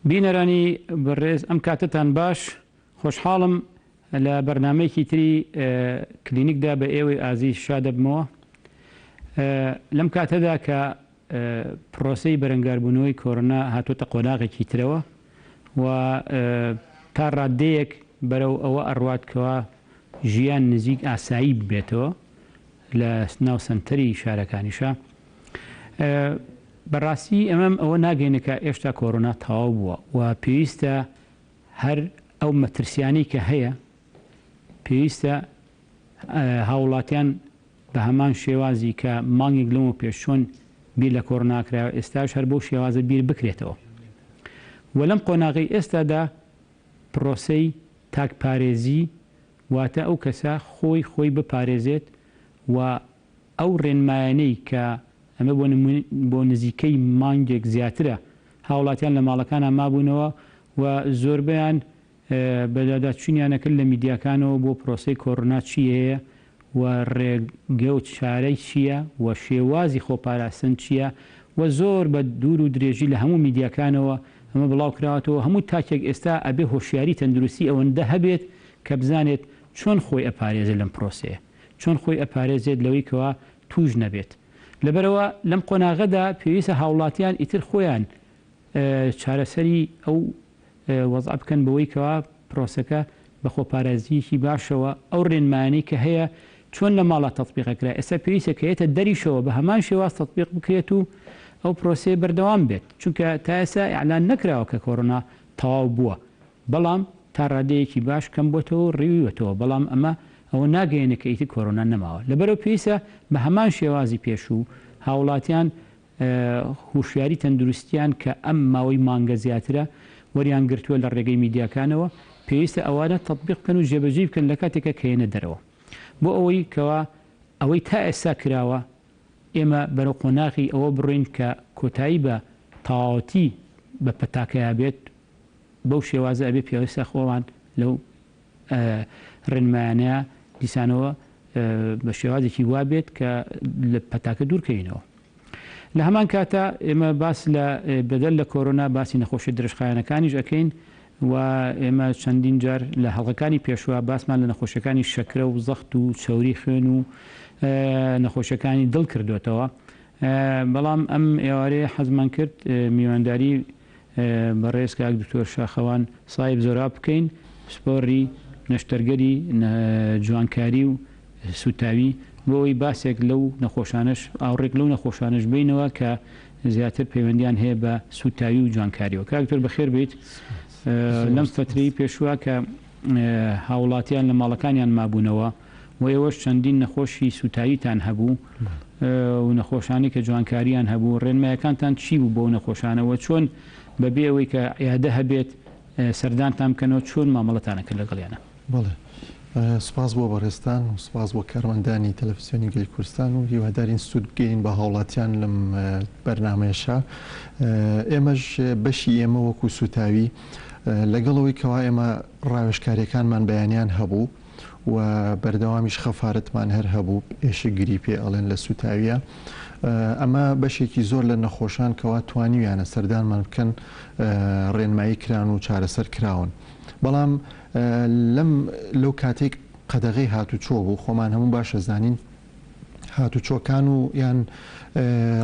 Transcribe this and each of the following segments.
بینەرانی بەڕێز ئەم کاتەتان باش، خۆشحاڵم لە بەرنامەیەکی تری کلینیکدا بە ئێوەی ئازیز شادەبمەوە. لەم کاتەدا کە پرۆسەی بەرەنگاربوونەوەی کۆرۆنا هاتۆتە قۆناغێکی ترەوە و تا ڕاددەیەک بەرەو ئەوە ئەڕوات کەوا ژیان نزیک ئاسایی ببێتەوە لە ناو سەنتەری شارەکانیشا. بەڕاستی ئەمەم ئەوە ناگەینێ کە ئێشتا کۆرۆنا تەواو بووە و پێویستە هەر ئەو مەترسیانەی کە هەیە پێویستە هاوڵاتیان بە هەمان شێوازی کە مانگێک لەمەو پێش چۆن بیر لە کۆرۆنا کرایەوە ئێستاش هەر بەو شێوازە بیر بکرێتەوە و لەم قۆناغەی ئێستادا پرۆسەی تاکپارێزی واتە ئەو کەسە خۆی خۆی بپارێزێت و ئەو ڕێنمایانەی کە ئەمە بۆ نمونە بۆ نزیکەی مانگێک زیاترە هاوڵاتیان لە ماڵەکانا مابوونەوە و زۆربەیان بەدواداچوونیان ئەکرد لە میدیاکانەوە بۆ پرۆسەی کۆرۆنا چی هەیە و ڕێگە و چارەی چییە و شێوازی خۆپاراستن چییە و زۆر بە دوور و درێژی لە هەموو میدیاکانەوە ئەمە بڵاوکراوەتەوە هەموو تاکێک ئێستا ئەبێ هۆشیاری تەندروستی ئەوەندە هەبێت کە بزانێت چۆن خۆی ئەپارێزێت لەم پرۆسەیە. چۆن خۆی ئەپارێزێت لەوەی کەوا توش نەبێت لەبەرئەوە لەم قۆناغەدا پێویستە هاوڵاتیان ئیتر خۆیان چارەسەری ئەو وەزعە بکەن بەوەی کەوا پرۆسەکە بە خۆپارێزییەکی باشەوە ئەو رێنمایانەی کە هەیە چۆن لە ماڵا تەتبیق ئەکرا ئێستا پێویستە کە یەتە دەریشەوە بە هەمان شێواز تەتبیق بکرێت و ئەو پرۆسەیە بەردەوام بێت چونکە تا ئێستا ئیعلان نەکراوە کە کۆرۆنا تەواو بووە بەڵام تا ڕادەیەکی باش کەم بۆتەوە و ڕیویوەتەوە، بەڵام ئەمە ئەوە ناگەیەنێت کە ئیتر کۆرۆنا نەماوە. لەبەرئەوە پێویستە بە هەمان شێوازی پێشوو هاوڵاتیان هوشیاری تەندروستیان کە ئەم ماوەی مانگە زیاترە وەریان گرتووە لە ڕێگەی میدیاکانەوە پێویستە ئەوانە تەتبیق بکەن و جێبەجێی بکەن لە کاتێکا کە یەنە دەرەوە بۆ ئەوەی کەوا ئەوەی تا ئێستا کراوە ئێمە بەرەو قۆناغی ئەوە بڕۆین کە کۆتایی بە تەواوەتی بە پەتاکەیا بێت بەو شێوازە ئەبێ پێویستە خۆمان لەو ڕێنمایانەیە دیسانەوە بە شێوازێکی وا بێت کە لە پەتاکە دوورکەوینەوە. لە هەمان کاتا ئێمە باس لە بەدەل لە کۆرۆنا باسی نەخۆشیە درێژخایەنەکانیش ئەکەین و ئێمە چەندین جار لە هەڵقەکانی پێشوە باسمان لە نەخۆشیەکانی شەکرە و زەخت و چەوری خوێن و نەخۆشیەکانی دڵ کردوێتەوە بەڵام ئەم ئێوارەیە حەزمان کرد میوانداری بەڕێز کاک دکتۆر شاخەوان سایب زۆراب بکەین پسپۆری نەشتەرگەری جوانکاری و سوتاوی بۆ ئەوەی باسێک لەو نەخۆشانەش ئاوڕێک لەو نەخۆشانەش بەینەوە کە زیاتر پەیوەندیان هەیە بە سوتاوی و جوانکاریەوە. کاک دکتۆر بەخێر بێیت. لەم فەترەی پێشوە کە هاوڵاتیان لە ماڵەکانیان مابوونەوە و ئێوەش چەندین نەخۆشی سوتاویتان هەبوو و نەخۆشانی کە جوانکاریان هەبوو ڕێنمایەکانتان چی بوو بەو نەخۆشانە و چۆن بەبێ ئەوەی کە عیادە هەبێت سەردانتان بکەنەوە چۆن مامەڵەتان ئەکرد لەگەڵیانە؟ بەڵێ سوپاس بۆ بەڕێزتان و سوپاس بۆ کارمەندانی تەلەفزیۆنی گەلی کوردستان و هیوادارین سوود بگەین بە هاوڵاتیان لەم بەرنامەیەشا ئێمەش بەشی ئێمە وەکو سوتاوی لەگەڵ ئەوەی کەوا ئێمە ڕاوێژکاریەکانمان بەیانیان هەبوو و بەردەوامیش خەفارەتمان هەر هەبوو ئێشکگری پێ ئەڵێن لە سوتاویە ئەمە بەشێکی زۆر لە نەخۆشان کەوا توانیویانە سەردانمان بکەن ڕێنمایی کران و چارەسەر کراون بەڵام لەم لەو کاتێک قەدەغەی هاتوچۆ بوو خۆمان هەموو باش ئەزانین هاتوچۆکان و یان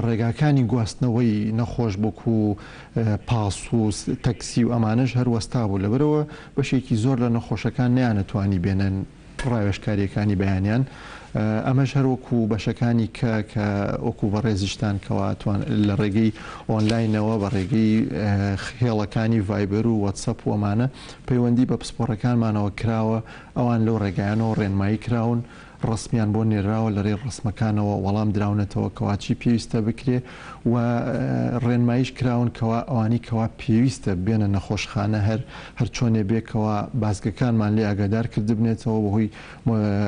ڕێگاکانی گواستنەوەی نەخۆش بۆکو پاس و تەکسی و ئەمانەش هەر وەستا بوو لەبەرەوە بەشێکی زۆر لە نەخۆشەکان نەیانەتوانی بێنن ڕاوێژکاریەکانی بەیانیان ئەمەش هەر وەکو بەشەکانی کە کە وەکو بەڕێزیشتان کەوا توان لە ڕێگەی ئۆنلاینەوە بە ڕێگەی هێڵەکانی ڤایبەر و وەتسەپ و ئەمانە پەیوەندی بە پسپۆڕەکانمانەوە کراوە ئەوان لەو ڕێگایانەوە ڕێنمایی کراون ڕەسمیان بۆ نێرراوە لە رێی ڕەسمەکانەوە وەڵام دراونەتەوە کەوا چی پێویستە بکرێ و ڕێنماییش کراون کەوا ئەوانەی کەوا پێویستە بێنە نەخۆشخانە هەر هەر چۆنێ بێ کەوا بازگەکانمان لێ ئاگادار کردبنێتەوە بەهۆی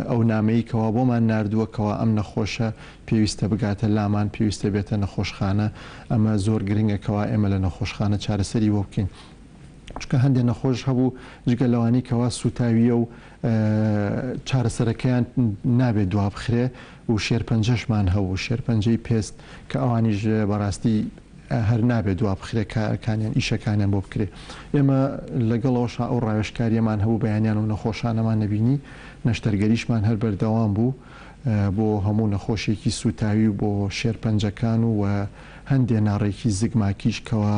ئەو نامەی کەوا بۆمان ناردووە کەوا ئەم نەخۆشە پێویستە بگاتە لامان پێویستە بێتە نەخۆشخانە ئەمە زۆر گرنگە کەوا ئێمە لە نەخۆشخانە چارەسەری بۆ بکەین. چونکە هەندێ نەخۆش هەبوو جگە لەوانەی کەوا سوتاویە و چارەسەرەکەیان نابێت دوابخرێ و شێرپەنجەشمان هەبوو شێرپەنجەی پێست کە ئەوانیش بەڕاستی. هەر نابێ دوا بخرێ کارەکانیان ئیشەکانیان بۆ بکرێ. ئێمە لەگەڵ ئەوەشا ئەو ڕاوێژکارییەمان هەبوو بەیانیان ئەو نەخۆشانەمان نەبینی، نەشتەرگەریشمان هەر بەردەوام بوو بۆ هەموو نەخۆشیەکی سووتاوی و بۆ شێرپەنجەکان و هەندێ ناڕێکی زگماکیش کەوا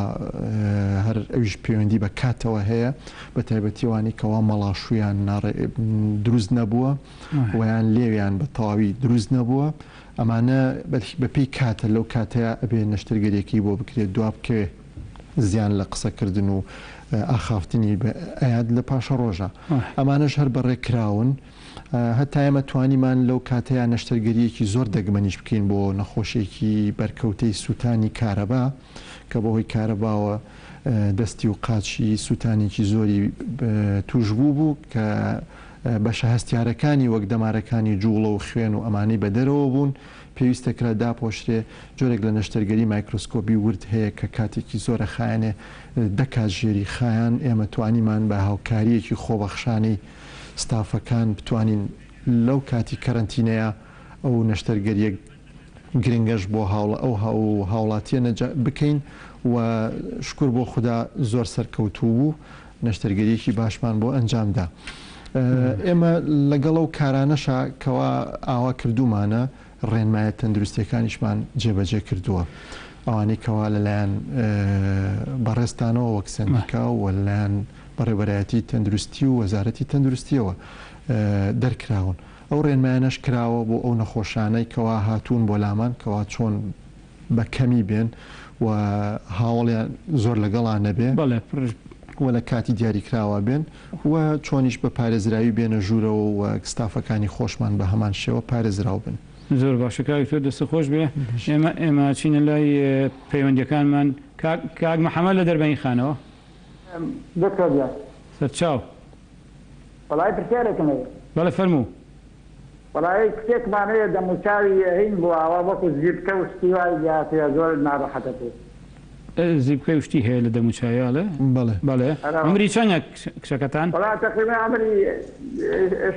هەر ئەویش پەیوەندی بە کاتەوە هەیە بە تایبەتی ئەوانەی کەوا مەڵاشوویان ناڕێ دروست نەبووە ویان لێویان بە تەواوی دروست نەبووە ئەمانە بە پێی کاتە لەو کاتەیا ئەبێ نەشتەرگەریەکەی بۆ بکرێت دوا بکەوێ زیان لە قسەکردن و ئاخافتنی ئەیات لە پاشەڕۆژا ئەمانەش هەر بەڕێ کراون هەتا ئێمە توانیمان لەو کاتەیا نەشتەرگەریەکی زۆر دەگمەنیش بکەین بۆ نەخۆشێکی بەرکەوتەی سوتانی کارەبا کە بەهۆی کارەباوە دەستی و قاچی سوتانێکی زۆری توشبوو بوو کە بەشە هەستیارەکانی وەک دەمارەکانی جوڵە و خوێن و ئەمانەی بەدەرەوە بوون پێویست دەکرا داپۆشرێ، جۆرێک لە نەشتەرگەری مایکرۆسکۆبی ورد هەیە کە کاتێکی زۆر ئەخایەنێ دە کاتژێری خایان، ئێمە توانیمان بە هاوکارییەکی خۆبەخشانەی ستافەکان بتوانین لەو کاتی کەرەنتینەیا ئەو نەشتەرگەرییە گرنگەش بۆ ئەو هاوڵاتییە بکەین و شکور بۆ خودا زۆر سەرکەوتوو بوو. نەشتەرگەریەکی باشمان بۆ ئەنجام دا. ئێمە لەگەڵ ئەو کارانەشا کەوا ئاوا کردوومانە ڕێنمایە تەندروستیەکانیشمان جێبەجێ کردووە. ئەوانەی کەوا لەلایەن بەڕێزتانەوە وەک سەندیکا و لەلایەن بەڕێوەبەرایەتی تەندروستی و وەزارەتی تەندروستیەوە دەرکراون. ئەو ڕێنمایانەش کراوە بۆ ئەو نەخۆشانەی کەوا هاتوون بۆ لامان کەوا چۆن بە کەمی بێن و هاوەڵیان زۆر لەگەڵا نەبێ بەڵێ پڕ. و لە کاتی دیاریکراوا بێن و چۆنیش بە پارێزراوی بێنە ژوورەوە و ستافەکانی خۆشمان بە هەمان شێوە پارێزراو بن. زۆر باشە کاک دکتۆر دەستت خۆش بێ ئێمە ئێمە ئەچینە لای پەیوەندیەکانمان کاک کاک محەمەد لە دەربەنی خانەوە. دکتۆر گیان. سەرچاو. وەڵایی پرسیارێکم هەیە. بەڵێ فەرموو. وەڵایی کچێکمان هەیە دەموچاوی هین بووە ئەوە وەکو زیپکە و شتی وای لێهاتووە زۆر ناڕەحەتە پێی. زیپکەی و شتی هەیە لە دەموچاوی ئەڵێ؟ بەڵێ. بەڵێ عومری چەنە کچەکەتان؟ وەڵا تەقریبەن عومری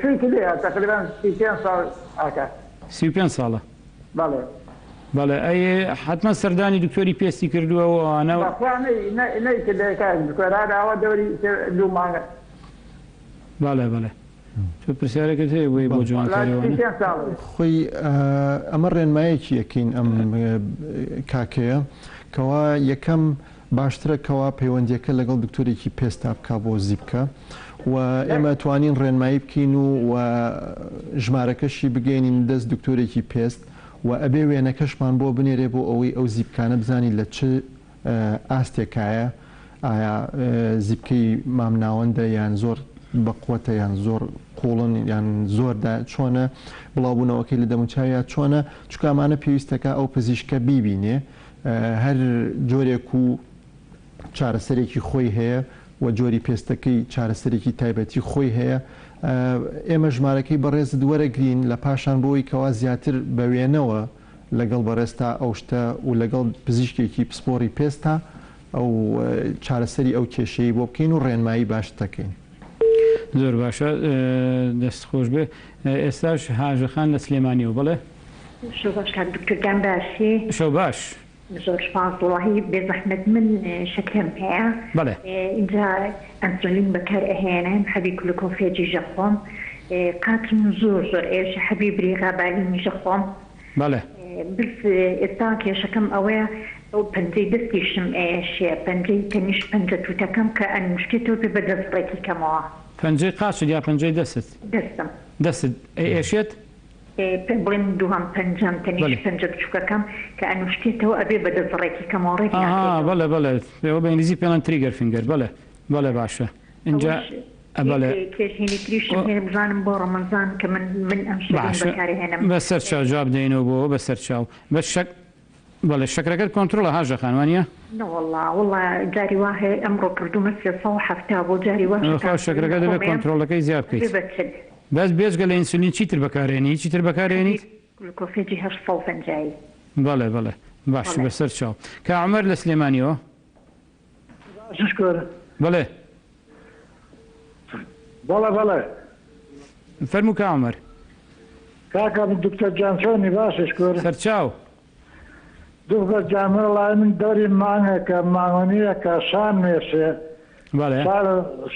شووی کردیە تەقریبەن 35 ساڵ ئەکات. 35 ساڵە؟ بەڵێ. بەڵێ ئەی حەتمەن سەردانی دکتۆری پێستی کردووە و ئەوانە؟ بەخوا نەی نەیکردیە کاک دکتۆر هەر ئەوە دەوری دوو مانگە. بەڵێ بەڵێ. تۆ پرسیارێکت هەیە بۆی بۆ جوانکاری وانە؟ خۆی ئەمە ڕێنمایەکی ئەکەین ئەم کاکەیە کەوا یەکەم باشترە کەوا پەیوەندیەکە لەگەڵ دکتۆرێکی پێستا بکا بۆ زیپکە و ئێمە توانین ڕێنمایی بکەین و و ژمارەکەشی بگەینین دەست دکتۆرێکی پێست و ئەبێ وێنەکەشمان بۆ بنێرێ بۆ ئەوەی ئەو زیپکانە بزانین لە چ ئاستێکایە ئایا زیپکەی مامناوەندە یان زۆر بەقوەتە یان زۆر قوڵن یان زۆر دا چۆنە بڵاوبوونەوەکەی لە دەموچاویا چۆنە چونکە ئەمانە پێویستەکە ئەو پزیشکە بیبینێ هەر جۆرێک و چارەسەرێکی خۆی هەیە و جۆری پێستەکەی چارەسەرێکی تایبەتی خۆی هەیە ئێمە ژمارەکەی بەڕێزت وەرەگرین لە پاشان بۆی کەوا زیاتر بە وێنەوە لەگەڵ بەڕێزتا ئەو شتە و لەگەڵ پزیشکێکی پسپۆڕی پێستا ئەو چارەسەری ئەو کێشەیەی بۆ بکەین و ڕێنمایی باشت دەکەین. زۆر باشە دەست خۆش بێ ئێستاش هاژە خان لە سلێمانیەوە بەڵێ. شەو باش کاک دکتۆر گیان باشی؟ شەو باش. زۆر سوپاس وەڵاهی بێزەحمەت من شەکرەم هەیە بەڵێ. ئینجا ئەنسۆلین بەکار ئەهێنم حەبی کلوکۆفێجیش ئەخۆم قاچم زۆر زۆر ئێشە حەبی بریغابالینیش ئەخۆم بەڵێ. بس ئێستا کێشەکەم ئەوەیە ئەو پەنجەی دەستیشم ئەیەشێ پەنجەی تەنیشت پەنجە توتەکەم کە ئەنوشتێتەوە پێ بە دەست ڕێکی کەمەوە. پەنجەی قاچت یا پەنجەی دەستت؟ دەستم. دەستت ئەیئێشێت؟ بڵێم دووهەم پەنجەم تەنیشت پەنجە بچوکەکەم کە ئەنوشتێتەوە ئەبێ بە دەست ڕێکی کەمەوە ڕێک ئاها ناکرێتەوە. بەڵێ بەڵێ ئەوە بە ئینگلیزی پێڵێن trigger finger بەڵێ بەڵێ باشە ئینجا ئەوەش بەڵێ یەک کێشەی تریشم هەیە بزانم بۆ ڕەمەزان کە من من ئەم شەرم باشە بەکارهێنم. بەسەر چاو جواب دەینەوە بۆ بەسەر چاو بەس شەک بەڵێ شەکرەکەت کۆنترۆڵە هاژە خان وانیە؟ نەوەڵا وەڵا جاری وا هەیە ئەمڕۆ کردومە 370 بۆ جاری واش خوا تام شەکرەکە دەبێت خۆمەیە کۆنترۆڵەکەی زیاد ئەبێ بکەیت بە 40. بەس بێجگە لە ئینسولین چیتر بەکارێنی هیچی تر بەکارێنیت؟ گلوکۆفێجی 850 ی. بەڵێ بەڵێ باش بەڵێ. بەسەر چاو کا عومەر لە سلێمانیەوە. باشە شکر. بەڵێ. بەڵێ بەڵێ. فەرموو کا عومەر. کاکە دکتۆر گیان چۆنی باشە شکر. سەرچاو. دکتۆر گیان من وەڵایی من دەوری مانگێکە مانگۆنیەکە شانم ئێشێ بەڵێ.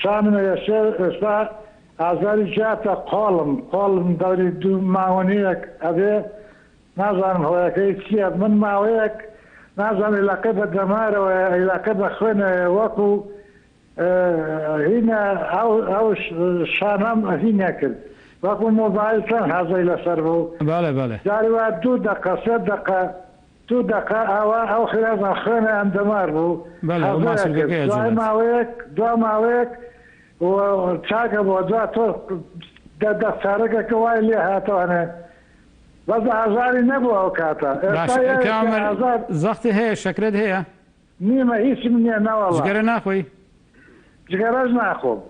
شانم ئێشێ ئێستا ئازاری جاتە قۆڵم قۆڵم دەوری دوو مانگۆنیەک ئەبێ نازانم هۆیەکەی چیە من ماوەیەک نازانم ئیلاقەی بە دەمارەوەیە ئیلاقەی بە خوێنەوەیە وەکو هینە ئەو ئەو شانەم هینە کرد وەکو مۆبایل چۆن هەزەی لەسەر بوو بەڵێ بەڵێ. جاری وا دوو دەقە سێ دەقە دوو دەقە ئاوا ئەو خێزان خوێنە ئەم دەمار بوو بەڵێ ئەو هەزەیە کرد ماسولکەکەی دوای ئەجوڵێت. ماوەیەک دوا ماوەیەک و چاکە بووە دوا تۆ دە دە چارەکەکە وای لێ هاتەوانێ بەس ئازاری نەبوو ئەو کاتە باش ئێستا کاک یەکێ عومەر ئازار زەختی هەیە شەکرەت هەیە؟ نیمە هیچم نیە نەوەڵا. جگەرە ناخۆی؟ جگەرەش ناخۆم.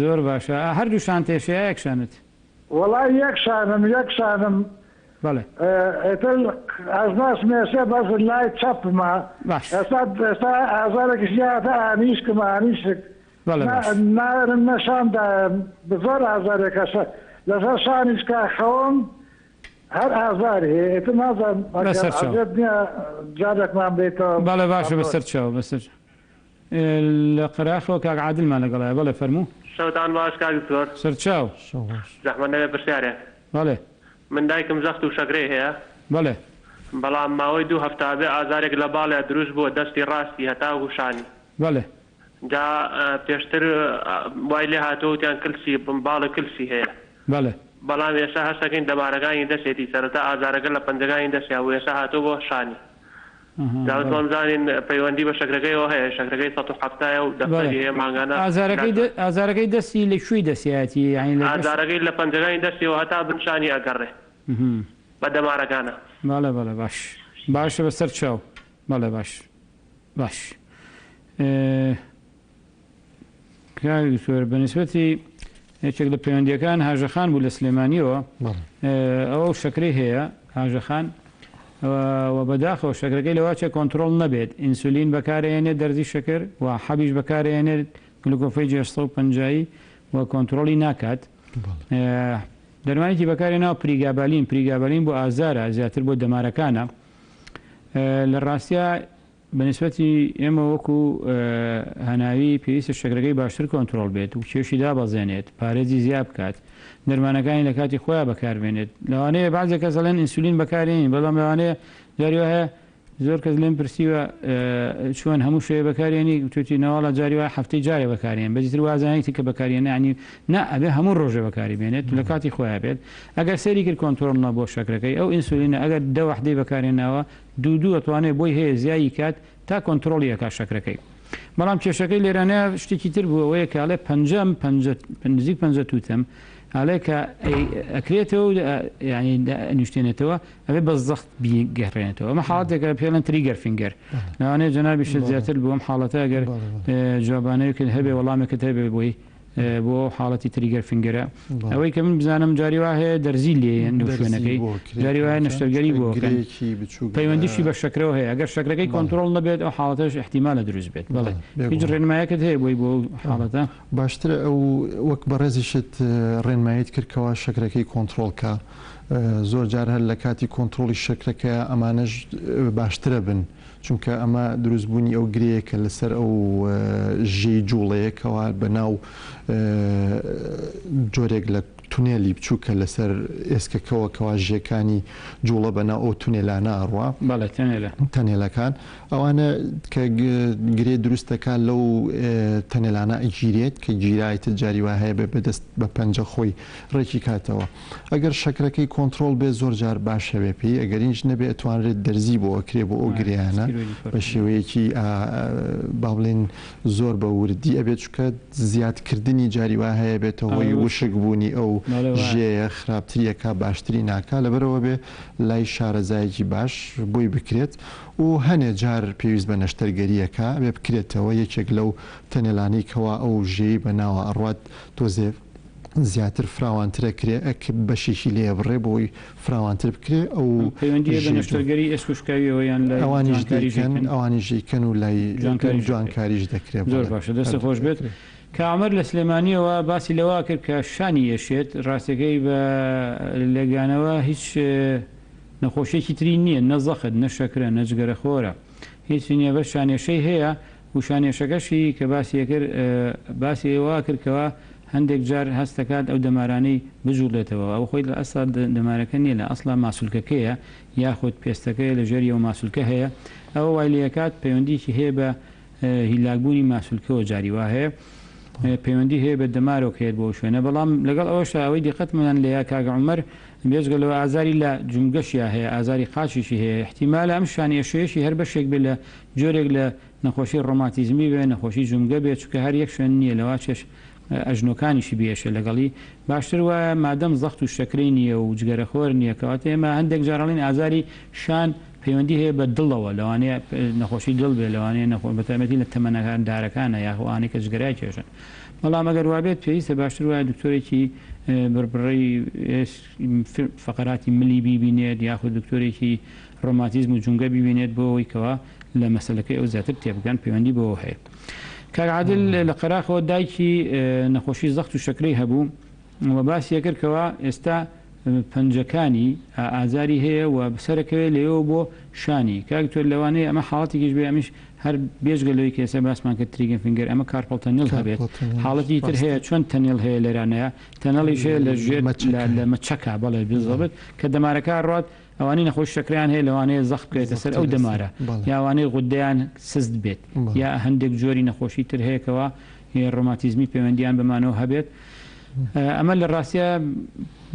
زۆر باشە هەردوو شانت ئێشێ یا یەک شانت؟ وەڵا یەک شانم یەک شانم بەڵێ. ئیتر ئەژنۆشم ئێشێ بەس لای چەپمە باش. ئێستا ئێستا ئازارێکیش یاتە ئانیشکم ئانیشک بەڵێ باش. ناوێرم نە شان دایم زۆر ئازارێکە لەسەر شانیش کا خەوم هەر ئازاری هەیە ئیتر نازانم ئەگەر بەسەر چاو. عەزێت نیە جارێکمان بێیتەوە بەڵێ باشە مەمنون. بەسەر چاو بەسەر لە قەراخەوە کاک عادلمان لەگەڵایە بەڵێ فەرموو. شەوتان باش کاک دکتۆر. سەرچاو. شەو باش. زەحمەت نەبێ پرسیارێک. بەڵێ. من دایکم زەخت و شەکرەی هەیە. بەڵێ. بەڵام ماوەی دوو هەفتە ئەبێ ئازارێک لە باڵیا دروست بووە دەستی ڕاستی هەتاوەکو شانی. بەڵێ. جا پێشتر وای لێ هاتووە وتیان کلسی باڵی کلسی هەیە. بەڵێ. بەڵام ئێستا هەست دەکەین دەمارەکانی دەستێتی سەرەتا ئازارەکە لە پەنجەکانی دەستیا بوو ئێستا هاتووە بۆ شانی. ئەها جا بەڵێ. وتمان بزانین پەیوەندی بە شەکرەکەیەوە هەیە شەکرەکەی 170 یە و بەڵێ دەفتەری هەیە مانگانە ئازارەکەی ناچێت. ئازارەکەی دەستی لە کوێی دەستیایەتی یانی لە بەش. ئازارەکەی لە پەنجەکانی دەستیەوە هەتا بن شانی ئەگەڕێ بە دەمارەکانا. بەڵێ بەڵێ باش باشە بەسەر چاو بەڵێ باش باش کاک دکتۆر بە نیسبەتی یەکێک لە پەیوەندیەکان هاژە خان بوو لە سلێمانیەوە ئەوە شەکرەی هەیە هاژە خان و بەداخەوە شەکرەکەی لەواچە کۆنترۆڵ نەبێت ئینسولین بەکارێنێت دەرزی شەکر و حەبیش بەکارێنێت گلوکۆفەی 650 و کۆنترۆڵی ناکات دەرمانێکی بەکارێناوە پریگابالین پریگابالین بۆ ئازارە زیاتر بۆ دەمارەکانە لە ڕاستیا بە نیسبەتی ئێمە وەکو هەناوی پێویستە شەکرەکەی باشتر کۆنترۆڵ بێت و کێشی دابەزێنێت، پارێزی زیا بکات، دەرمانەکانی لە کاتی خۆیا بەکاربێنێت. لەوانەیە بەعزێ کەس ئەڵێن ئینسولین بەکارێنین، بەڵام لەوانەیە جاری وا هەیە زۆر کەس لێم پرسیوە چۆن هەموو شەوێ بەکارێنی وتوتی نەواڵا جاری وایە هەفتەی جارێ بەکارێن بەجی تر وازانیتی کە بەکارێنە ینی نا ئەبێ هەموو ڕۆژێ بەکاری بێنێت لە کاتی خۆیا بێت ئەگەر سەیری کرد کۆنترۆڵ نەبووە شەکرەکەی ئەو ئینسولینە ئەگەر دە وەحدەی بەکارێناوە دوو دوو ئەتوانێ بۆی هەیە زیایی کات تا کۆنترۆڵی ئەکا شەکرەکەی بەڵام کێشەکەی لێرانە شتێکی تر بوو ئەوەیە کە ئەڵێ پەنجەم پەنجە نزیک پەنجە تووتم ئەڵێ کە ئەکرێتەوە و یعنی نیشتێنێتەوە ئەبێ بە زەخت بیگەڕێنێتەوە ئەمە حاڵەتێکە پێڵێن trigger finger لەوانەیە جەنابیشت زیاتر بۆ ئەم حاڵەتە ئەگەر جوابانەیەکت هەبێ وەڵامێکت هەبێ بۆی بۆ حاڵەتی trigger finger ە ئەوەی کە من بزانم جاری وا هەیە دەرزی لێیەن لەو شوێنەکەی جاری وایە نەشتەرگەری بۆ ئەکەن پەیوەندیشی بە شەکرەوە هەیە ئەگەر شەکرەکەی کۆنترۆڵ نەبێت ئەو حاڵەتەش ئیحتیمالە دروست بێت بەڵێ هیچ ڕێنمایەکت هەیە بۆی بۆ ئەو حاڵەتە؟ باشترە ئەو وەک بەڕێزیشت ڕێنماییت کرد کەوا شەکرەکەی کۆنترۆڵ کا زۆر جار هەر لە کاتی کۆنترۆڵی شەکرەکەیا ئەمانەش باشترە بن چونکە ئەمە دروست بوونی ئەو گرێیە کە لەسەر ئەو ژێی جوڵەیە کەوا بە ناو جۆرێک لە تونێلی بچووک کە لەسەر ئێسکەکەوە کەوا ژێکانی جوڵە بە ناو ئەو تونێلانە ئەڕوا. بەڵێ تەنێلە. تەنێلەکان ئەوانە کە گرێ دروست دەکا لەو تەنێلانە ئەگیرێت کە گیرا ئیتر جاری وا هەیە بێ بەدەست بە پەنجە خۆی ڕێکی کاتەوە. ئەگەر شەکرەکەی کۆنتڕۆڵ بێت زۆر جار باشە بێ پێی ئەگەرینش نەبێ ئەتوانرێت دەرزی بۆ ئەکرێ بۆ ئەو گرێیانە بە شێوەیەکی با بڵێین زۆر بە وردی ئەبێت چونکە زیاد کردنی جاری وا هەیە بێتە هۆی وشک بوونی ئەو ژێیە خراپتری ئەکا باشتری ناکا لەبەرئەوە بێ لای شارەزایەکی باش بۆی بکرێت و هەنێ جار پێویست بە نەشتەرگەری ئەکا ئەبێ بکرێتەوە یەکێک لەو تەنێلانەی کەوا ئەو ژێی بە ناوە ئەڕوات تۆزێ زیاتر فراوانتر ئەکرێ ئەک بەشێکی لێ ئەبڕێ بۆی فراوانتر بکرێ ئەو پەیوەندی هەیە بە ژێ نەشتەرگەری ئێسک و شکاویەوە یان لای ئەوانیش جوانکاریش دەیکەن دەیکەن؟ ئەوانیش دەیکەن و لای جوانکاریش دەکرێ. جوانکاریش دەکرێ زۆر بەڵێ باشە دەستت هەر خۆش بێت. دەکرێ. کاک عومەر لە سلێمانیەوە باسی لەوە کرد کە شانی ئێشێت ڕاستەکەی بە لێکدانەوە هیچ نەخۆشیەکی تری نییە نە زەخت نە شەکرە نە جگەرەخۆرە هیچی نییە بەس شانێشەی هەیە و شانێشەکەشی کە باسی ئەکرد باسی ئەوە کرد کەوا هەندێک جار هەست دەکات ئەو دەمارانەی بجوڵێتەوە ئەو خۆی لە ئەسڵا دەمارەکە نییە لە ئەسڵا ماسولکەکەیە یاخود پێستەکەیە لە ژێریەوە ماسولکە هەیە ئەوە وای لێکات پەیوەندیی هەیە بە هیلاکبوونی ماسولکەوە جاری وا هەیە پەیوەندی هەیە بە دەمارەوە کە یەت بۆ ئەو شوێنە بەڵام لەگەڵ ئەوەشدا ئەوەی دیقەتمان لێیە کاک عومەر بێجگە لەوە ئازاری لە جومگەشیا هەیە ئازاری قاچیشی هەیە ئیحتیمالە ئەم شان ئێشەیەشی هەر بەشێک بێ لە جۆرێک لە نەخۆشی ڕۆماتیزمی بێ نەخۆشی جومگە بێ چونکە هەر یەک شوێن نییە لەواچێش ئەژنۆکانیشی بێشێ لەگەڵی باشتر وایە مادەم زەخت و شەکرەی نییە و جگەرەخۆر نییە کەواتە ئێمە هەندێک جار ئەڵێین ئازاری شان پەیوەندی هەیە بە دڵەوە لەوانەیە نەخۆشی دڵ بێ لەوانەیە نەخۆ بەتایبەتی لە تەمەنەکان دارەکانە یاخۆ ئەوانەی کە جگەرە کێشن بەڵام ئەگەر وابێت پێویستە باشتر وایە دکتۆرێکی بڕبڕەی فەقەراتی ملی بیبینێت یاخود دکتۆرێکی ڕۆماتیزم و جومگە بیبینێت بۆ ئەوەی کەوا لە مەسەلەکەی ئەو زیاتر تێبگەن پەیوەندی بەوە هەیە کاک عادل لە قەراخەوە دایکی نەخۆشی زەخت و شەکرەی هەبوو و باسی ئەکرد کەوا ئێستا پەنجەکانی ئازاری هەیە و سەرەکەوێ لەوێوە بۆ شانی کاک دکتۆر لەوانەیە ئەمە حاڵەتێکیش بێ ئەمیش هەر بێجگە لەوەی کە ئێستا باسمان کرد trigger finger ئەمە carpal tunnel هەبێت حاڵەتی تر هەیە چۆن tunnel هەیە لێرانەیە tunnel یش هەیە لە ژێر لە مەچەکە بەڵێ بالضبط کە دەمارەکە ڕات ئەوانەی نەخۆشی شەکرەیان هەیە لەوانەیە زەخت بکەوێتە سەر ئەو دەمارە یا ئەوانەی غودەیان سست بێت یا هەندێک جۆری نەخۆشی تر هەیە کەوا ڕۆماتیزمی پەیوەندیان بەمانەوە هەبێت ئەمە لە ڕاستیا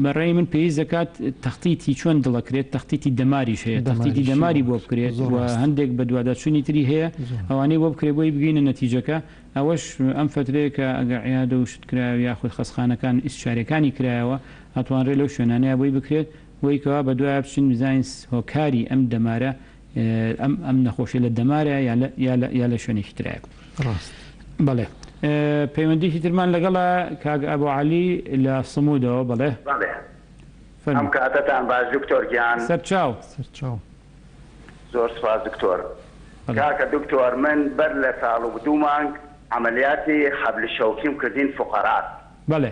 بە ڕێی من پێویست دەکات تەختیتی چۆن دڵەکرێت تەختیتی دەماریش هەیە تەختیتی دەماری بۆ بکرێت و هەندێک بەدواداچوونی تری هەیە ئەوانەی بۆ بکرێت بۆی بگەینە نەتیجەکە ئەوەش ئەم فترەیە کە ئەگەر عیادە و شت کرایەوە یاخود خەستخانەکان ئیسشارەکانی کرایەوە ئەتوانرێت لەو شوێنانەیە بۆی بکرێت بۆی کەوا بەدوایا بچین بزانین هۆکاری ئەم دەمارە ئەم ئەم نەخۆشیە لە دەمارە یا لە یا لە یا لە شوێنێکی ترایە. ڕاست. بەڵێ پەیوەندیکی ترمان لەگەڵە کاک ئەبو عەلی لە سمودەوە بەڵێ. بەڵێ ئەم فەرموو. کاتەتان باش دکتۆر گیان. سەرچاو. سەرچاو. زۆر سوپاس دکتۆر. بەڵێ. کاکە دکتۆر من بەر لە ساڵ و دوو مانگ عەمەلیاتی حەبل شەوکیم کردین فوقەرات. بەڵێ.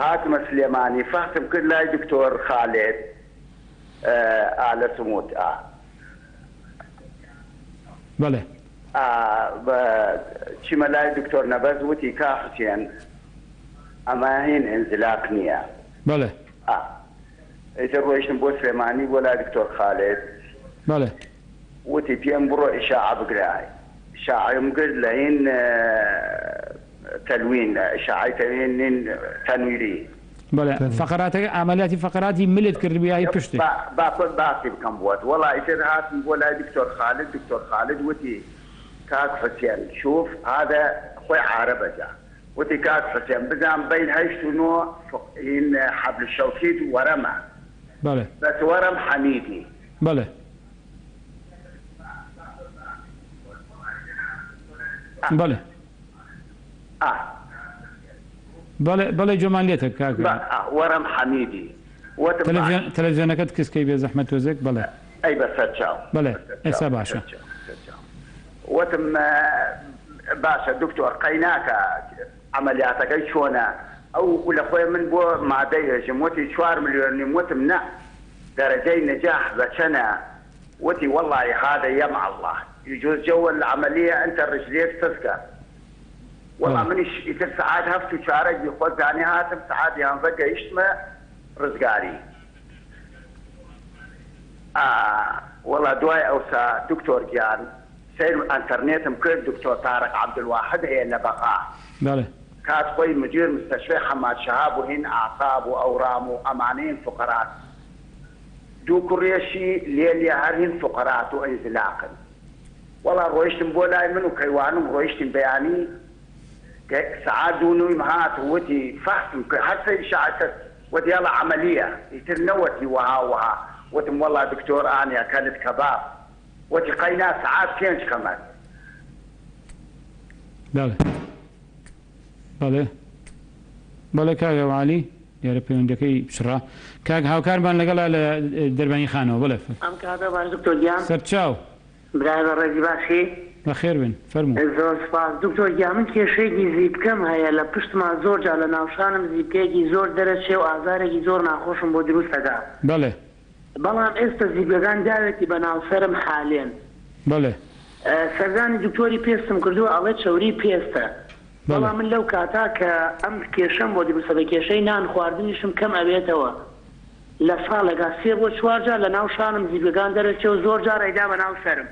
هاتمە سلێمانی فەحسم کرد لای دکتۆر خالد ئا لە سموت ئا. بەڵێ. ئا بە چیمە لای دکتۆر نەبەز وتی کا حوسێن ئەمە هین ئینزلاق نییە. بەڵێ. ئا ئیتر ڕۆیشتم بۆ سلێمانی بۆ لای دکتۆر خالد. بەڵێ. وتی پێم بڕۆ ئیشاعە بگرە ئیشاعەم گرت لە هین تەلوین ئیشاعەی تەلوین نین تەنویری. بەڵێ فەقەراتەکە عەمەلیاتی فەقەراتی ملت کردبوو یا هی پشتت؟ با با خۆت باسی بکەم بۆت وەڵا ئیتر هاتم بۆ لای دکتۆر خالد دکتۆر خالد وتی کاک حوسێن شوف هذا خۆی عارەبە جا وتی کاک حوسێن بزان بەین هەشت و نۆ هین حەبل شەوکیت وەرەمە بەڵێ. بەس وەرەم حەمیدی. بەڵێ. بەڵێ. بەڵێ بەڵێ گوێمان لێتە کاک. وەرەم حەمیدی وتم تەلەفزیۆن تەلەفزیۆنەکەت کز کەی بێ زەحمەت تۆزێک بەڵێ. ئەی بە سەر چاو. بەڵێ ئێستا باشە. وتم باشە دکتۆر قەیناکە عەمەلیاتەکەی چۆنە ئەو لە خۆی من بۆ مادەی هێژم وتی چوار ملیۆن نیم وتم نا دەرەجەی نجاح بە چەنە وتی واللە هذا يم الله يجوز جوا العملية انت رجليك تسكر والله منیش ئیتر سەعات هەفت و چارەک بی خۆت زانی هاتم سەعات یانزە گەیشتمە ڕزگاری ئا وەڵا دوای ئەوسا دکتۆر گیان سەیر ئەنتەرنێتم کرد دکتۆر تارق عەبدولواحد هەیە لە بەغا بەڵێ. کات خۆی مدیر مستشفی حەماد شەهاب و هین ئەعساب و ئەورام و ئەمانەین فقرات دوو کوڕێشی لێ لێ هەر هین فقرات و ئینزلاقن وەڵا ڕۆیشتم بۆ لای من و کەیوانوم ڕۆیشتین بەیانی کە سەعات دوو نویم هات و وتی فەحسم کرد هەر سەیری شاعر کرد وتی یاڵا عەمەلیە ئیتر نەوەتی وەها و وەها وتم وەڵا دکتۆر ئانی ئەکەلت کەباب وتی قەینا سەعات پێنج کەمەت. بەڵێ بەڵێ بەڵێ کاک عەلی دیارە پەیوەندەکەی پچڕا کاک هاوکارمان لەگەڵا لە دەربانی خانەوە بەڵێ. ئەم کاتە باش دکتۆر گیان. سەرچاو. برای بەڕێزی باشی؟ بەخێر بێن فەرموو. زۆر سوپاس دکتۆر گیان من کێشەیەکی زیپکەم هەیە لە پشتما زۆر جار لە ناوشانم زیپکەیەکی زۆر دەرەچێ و ئازارێکی زۆر ناخۆشم بۆ دروست ئەکا. بەڵێ. بەڵام ئێستە زیپکەکان داوێتی بە ناو سەرم حالێن. بەڵێ. سەردانی دکتۆری پێستم کردووە ئەڵێ چەوری پێستە بەڵام من لەو کاتە کە ئەم کێشەم بۆ دروستە بێ کێشەی نان خواردنیشم کەم ئەبێتەوە لە ساڵێکا سێ بۆ چوار جار لە ناو شانم زیپکەکان دەرەچێ و زۆر جار ئەیدا بە ناو سەرم.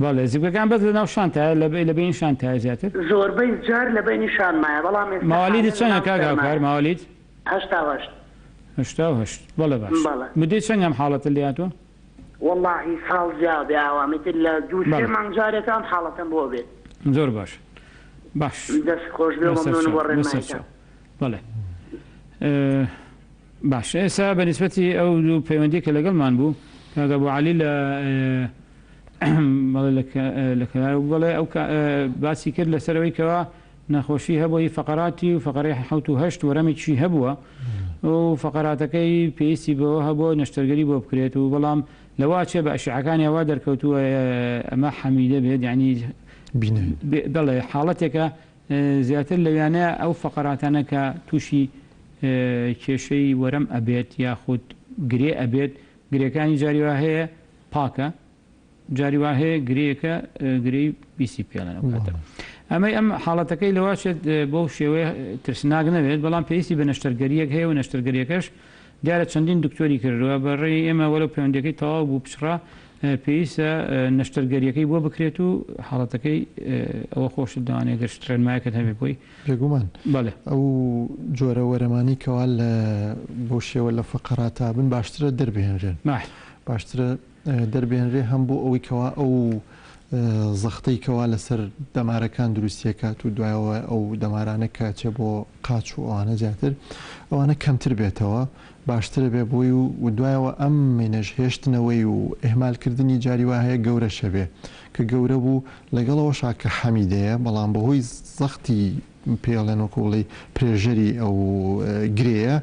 بەڵێ زیپکەکان بەس لە ناو شانتایە لە بەینی شانتایە زیاتر؟ زۆربەی جار لە بەینی شانمایە بەڵام ئێستا موالیدت حالێن لە چەنە ناو کاک هاوکار سەرمایە. موالیت؟ 88. 88 بەڵێ باش بەڵێ. مدەی چەند ئەم حاڵەتە لێ هاتووە؟ وەڵاهی ساڵ زیا بێ ئاوام ئیتر لە دوو سێ بەڵێ. مانگ جارێکە ئەم حاڵەتەم بۆ بێت. زۆر باش باش. دەست خۆش بێ و بەسەر مەمنونم چاو بۆ بەسەر ڕێنماییتان. چاو بەڵێ باش ئێستا بە نیسبەتی ئەو دوو پەیوەندی کە لەگەڵمان بوو کاک ئەبو عەلی لە بەڵێ لە کەلار بەڵێ ئەو باسی کرد لەسەر ئەوەی کەوا نەخۆشی هەبووە هی فەقەراتی و فەقەرەی حەوت و هەشت وەرەمێکیشی هەبووە و فەقەراتەکەی پێویستی بەوە هەبووە نەشتەرگەری بۆ بکرێت و بەڵام لەوە ئەچێ بە ئەشعەکانیا وا دەرکەوتووە ئەمە حەمیدە بێت یانی بەڵێ حاڵەتێکە زیاتر لەویانەیە ئەو فەقەراتانە کە تووشی کێشەی وەرەم ئەبێت یاخود گرێ ئەبێت گرێکانی جاری وا هەیە پاکە جاری وا هەیە گرێیەکە گرێی بیسی پێڵێن ئەو کاتە ئەمەی ئەم حاڵەتەکەی لەواچێت بەو شێوەیە ترسناک نەبێت بەڵام پێویستی بە نەشتەرگەریەک هەیە و نەشتەرگەریەکەش دیارە چەندین دکتۆری کردووە بە ڕێی ئێمە وەلو پەیوەندیەکەی تەواو بوو پچڕا پێویستە نەشتەرگەریەکەی بۆ بکرێت و حاڵەتەکەی ئەوە خۆشت دەوانێت گەر ڕێنمایەکت هەبێت بۆی. بێگومان بەڵێ. ئەو جۆرە وەرەمانەی کەوا لە بەو شێوە لە فەقەراتا بن باشترە دەربهێنرێن. باشترە دەربهێنرێ هەم بۆ ئەوەی کەوا ئەو زەختەی کەوا لەسەر دەمارەکان دروستیەکات و دوایەوە ئەو دەمارانە کە ئەچێ بۆ قاچ و ئەوانە زیاتر ئەوانە کەمتر بێتەوە باشترە بێ بۆی و دوایەوە ئەم مینەش هێشتنەوەی و ئیهمال کردنی جاری وا هەیە گەورەشە بێ کە گەورە بوو لەگەڵەوەشا کە حەمیدەیە بەڵام بەهۆی زەختی پێڵێن وەکو بڵێی پرێژەری ئەو گرێیە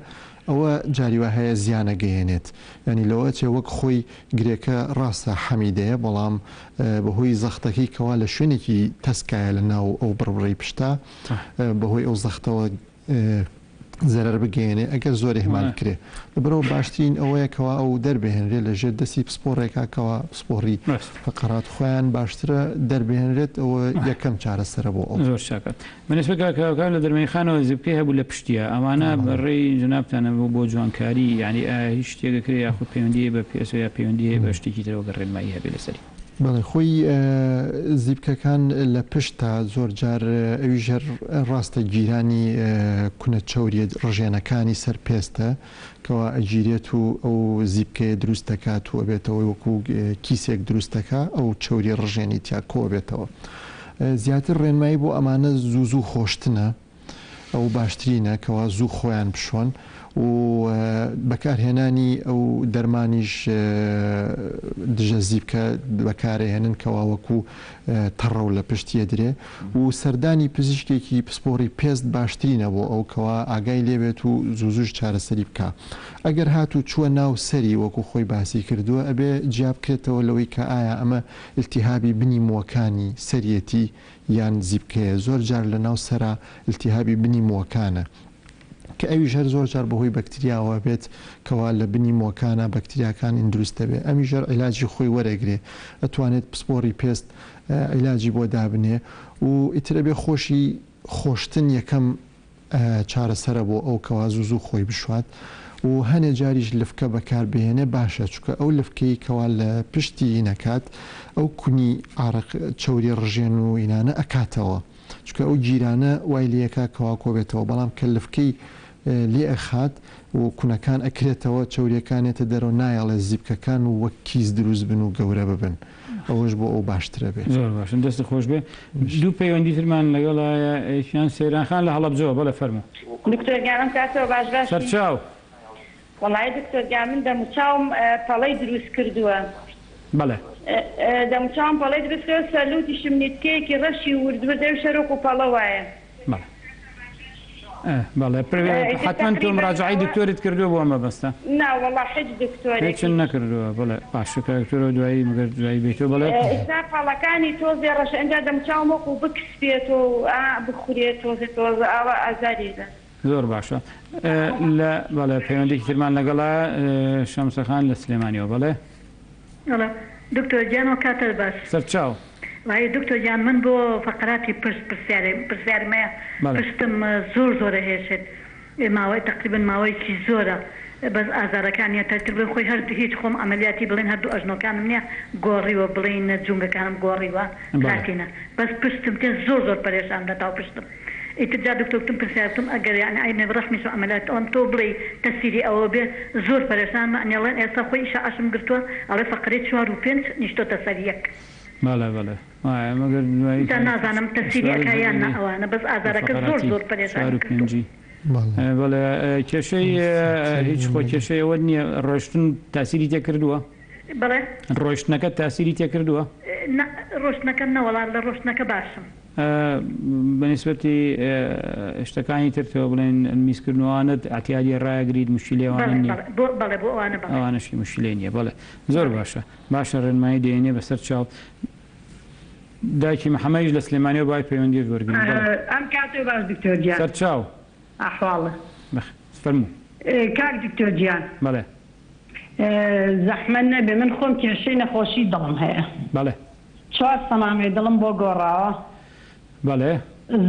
ئەوە جاری وا هەیە زیان ئەگەیەنێت یانی لەوە ئەچێ وەک خۆی گرێکە ڕاستە حەمیدەیە بەڵام بەهۆی زەختەکەی کەوا لە شوێنێکی تەسکایە لە ناو ئەو بڕبڕەی پشتا بەهۆی ئەو زەختەوە زەرەر بگەیەنێ ئەگەر زۆر ئیهمال بکرێ. لەبەرئەوە باشترین ئەوەیە کەوا ئەو دەربهێنرێ لە ژێر دەستی پسپۆڕێکا کەوا پسپۆڕی فەقەرات خۆیان باشترە دەربهێنرێت ئەوە یەکەم چارەسەرە بۆ ئەو. زۆر چاکە. بەنیسبەت کاک هاوکار لە دەرمەیخانەوە زیپکەی هەبوو لە پشتیا ئەوانە بە ڕێی جەنابتانە بۆ بۆ جوانکاری یانی ئایا هیچ شتێک ئەکرێ یاخود پەیوەندی هەیە بە پێستەوە یا پەیوەندی هەیە بە شتێکی ترەوە گەر ڕێنمایی هەبێ لەسەری. بەڵێ خۆی زیپکەکان لە پشتا زۆر جار ئەویش هەر ڕاستە گیرانی کونە چەوریە ڕژێنەکانی سەر پێستە کەوا ئەگیرێت و ئەو زیپکەیە دروست دەکات و ئەبێتەوە وەکو کیسێک دروست دەکا ئەو چەوری ڕژێنی تیا کۆئەبێتەوە زیاتر ڕێنمایی بۆ ئەمانە زوو زوو خۆشتنە ئەو باشترینە کەوا زوو خۆیان بشۆن و بەکارهێنانی ئەو دەرمانیش دژە زیپکە بەکارەهێنن کەوا وەکو تەڕەو لە پشت یەدرێ و سەردانی پزیشکێکی پسپۆڕی پێست باشترینە بۆ ئەو کەوا ئاگای لێبێت و زوو زووش چارەسەری بکا ئەگەر هاتوو چووە ناو سەری وەکو خۆی باسی کردووە ئەبێ جیا بکرێتەوە لەوەی کە ئایا ئەمە ئیلتیهابی بنی مووەکانی سەریەتی یان زیپکەیە زۆر جار لە ناو سەرا ئیلتیهابی بنی مووەکانە کە ئەویش هەر زۆر جار بەهۆی بەکتریاوە بێت کەوا لە بنی مووەکانا بەکتریاکان ئیندروست دەبێ ئەمیش هەر عیلاجی خۆی وەرەگرێ ئەتوانێت پسپۆڕی پێست عیلاجی بۆ دابنێ و ئیتر ئەبێ خۆشی خۆشتن یەکەم چارەسەرە بۆ ئەو کەوا زوو زوو خۆی بشوات و هەنێ جاریش لفکە بەکار بهێنێ باشە چونکە ئەو لفکەی کەوا لە پشتی ئینەکات ئەو کونی عارەق چەوری ڕژێن و ئینانە ئەکاتەوە چونکە ئەو گیرانە وای لێکا کەوا کۆبێتەوە بەڵام کە لفکەی لێ ئەخات و کونەکان ئەکرێتەوە چەوریەکان یەتە دەرەوە نایەڵێ زیپکەکان وەک کیس دروست بن و گەورە ببن ئەوەش بۆ ئەو باشترە بێ. زۆر باشە دەستت خۆش بێ دوو پەیوەندی ترمان لەگەڵایە یەکیان سەیران خان لە هەڵەبجەوە بەڵێ فەرموو. دکتۆر گیان ئەم کاتەوە باش باشی. سەرچاو. وەڵایی دکتۆر گیان من دەموچاوم پەڵەی دروست کردووە. بەڵێ. دەموچاوم پەڵەی دروست کردووە سەر لوتیشم نیتکەیەکی ڕەشی ورد ورد ئەویش هەر وەکو پەڵە وایە. بەڵێ بەڵێ حەتمەن تۆ مراجەعەی دکتۆرت کردووە بۆ ئەم مەبەستە؟ نا وەڵا حیچ دکتۆرێکی. هیچت نەکردووە بەڵێ باشە کاک دکتۆر ئەو دوایی مەگەر دوایی بێیتەوە بەڵێ. ئیستا پەڵەکانی تۆزێ ڕەشە ئینجا دەموچاوم وەکو بکسپێتۆ و ئا بخورێ تۆزێ تۆزە ئاوا ئازاری ئەدات. زۆر باشە لە بەڵێ پەیوەندێکی ترمان لەگەڵە شەمسەخان لە سلێمانیەوە بەڵێ. بەڵێ دکتۆر گیان وە کاتت باش. سەرچاو. وەڵایی دکتۆر گیان من بۆ فەقەراتی پشت پرسیارێ پرسیارم هەیە پشتم زۆر زۆر ئەهێشێت ماوەی تەقریبەن ماوەیەکی زۆرە بەس ئازارەکانیە تەتر بڵێن خۆی هەر هیچ خۆم عەمەلیاتی بڵێن هەردوو ئەژنۆکانم نیە گۆڕیوە بڵێین جومگەکانم گۆڕیوە پلاتینە بەس پشتم تێ زۆر زۆر پەرێشانم لەتاو پشتم ئیتر جا دکتۆر گوتم پرسیار بکەم ئەگەر یانی عەیب نەبێ ڕەحمیشم عەمەلیات ئەڵێم تۆ بڵێی تەسیری ئەوە بێ زۆر پەرێشانم ئەنی ئەڵێن ئێستا خۆی ئیشاعەشم گرتووە ئەڵێ فەقرەی چوار و پێنج نیشتۆتە سەر یەک. بەڵێ بەڵێ وایە مەگەر دوایی جا نازانم تەسیری ئەکا یان نا ئەوانە بەس ئازارەکە زۆر فەقەراتی زۆر چوار پەرێشانم و کردووە. پێنجی بەڵێ کێشەی هیچ خۆ کێشەی ئەوەت نییە ڕۆشتن تاسیری تێ کردووە؟ بەڵێ. ڕۆشتنەکەت تاسیری تێ کردووە؟ نا ڕۆشتنەکەم نەوەڵا لە ڕۆشتنەکە باشم. بە نیسبەتی شتەکانی تر تۆ بڵێن میزکردن و ئەوانەت ئەعتیادیە ڕایەگریت موشکیلەی ئەوانە بەڵێ نیە؟ بەڵێ بۆ بەڵێ بۆ ئەوانە بەڵێ. ئەوانەشی موشکیلەی نیە بەڵێ زۆر بەڵێ. باشە باشە ڕێنمایی دەیەنێ بەسەر چاو دایکی محەمەدیش لە سلێمانیەوە بای پەیوەندیش وەرگرین بەڵێ. ئەم کاتەو باش دکتۆر گیان. سەر چاو. ئەحواڵت. بەخێر فەرموو. کاک دکتۆر گیان. بەڵێ. زەحمەت نەبێ من خۆم کێشەی نەخۆشی دڵم هەیە. بەڵێ. چوار سەمامەی دڵم بۆ گۆڕاوە. بەڵێ.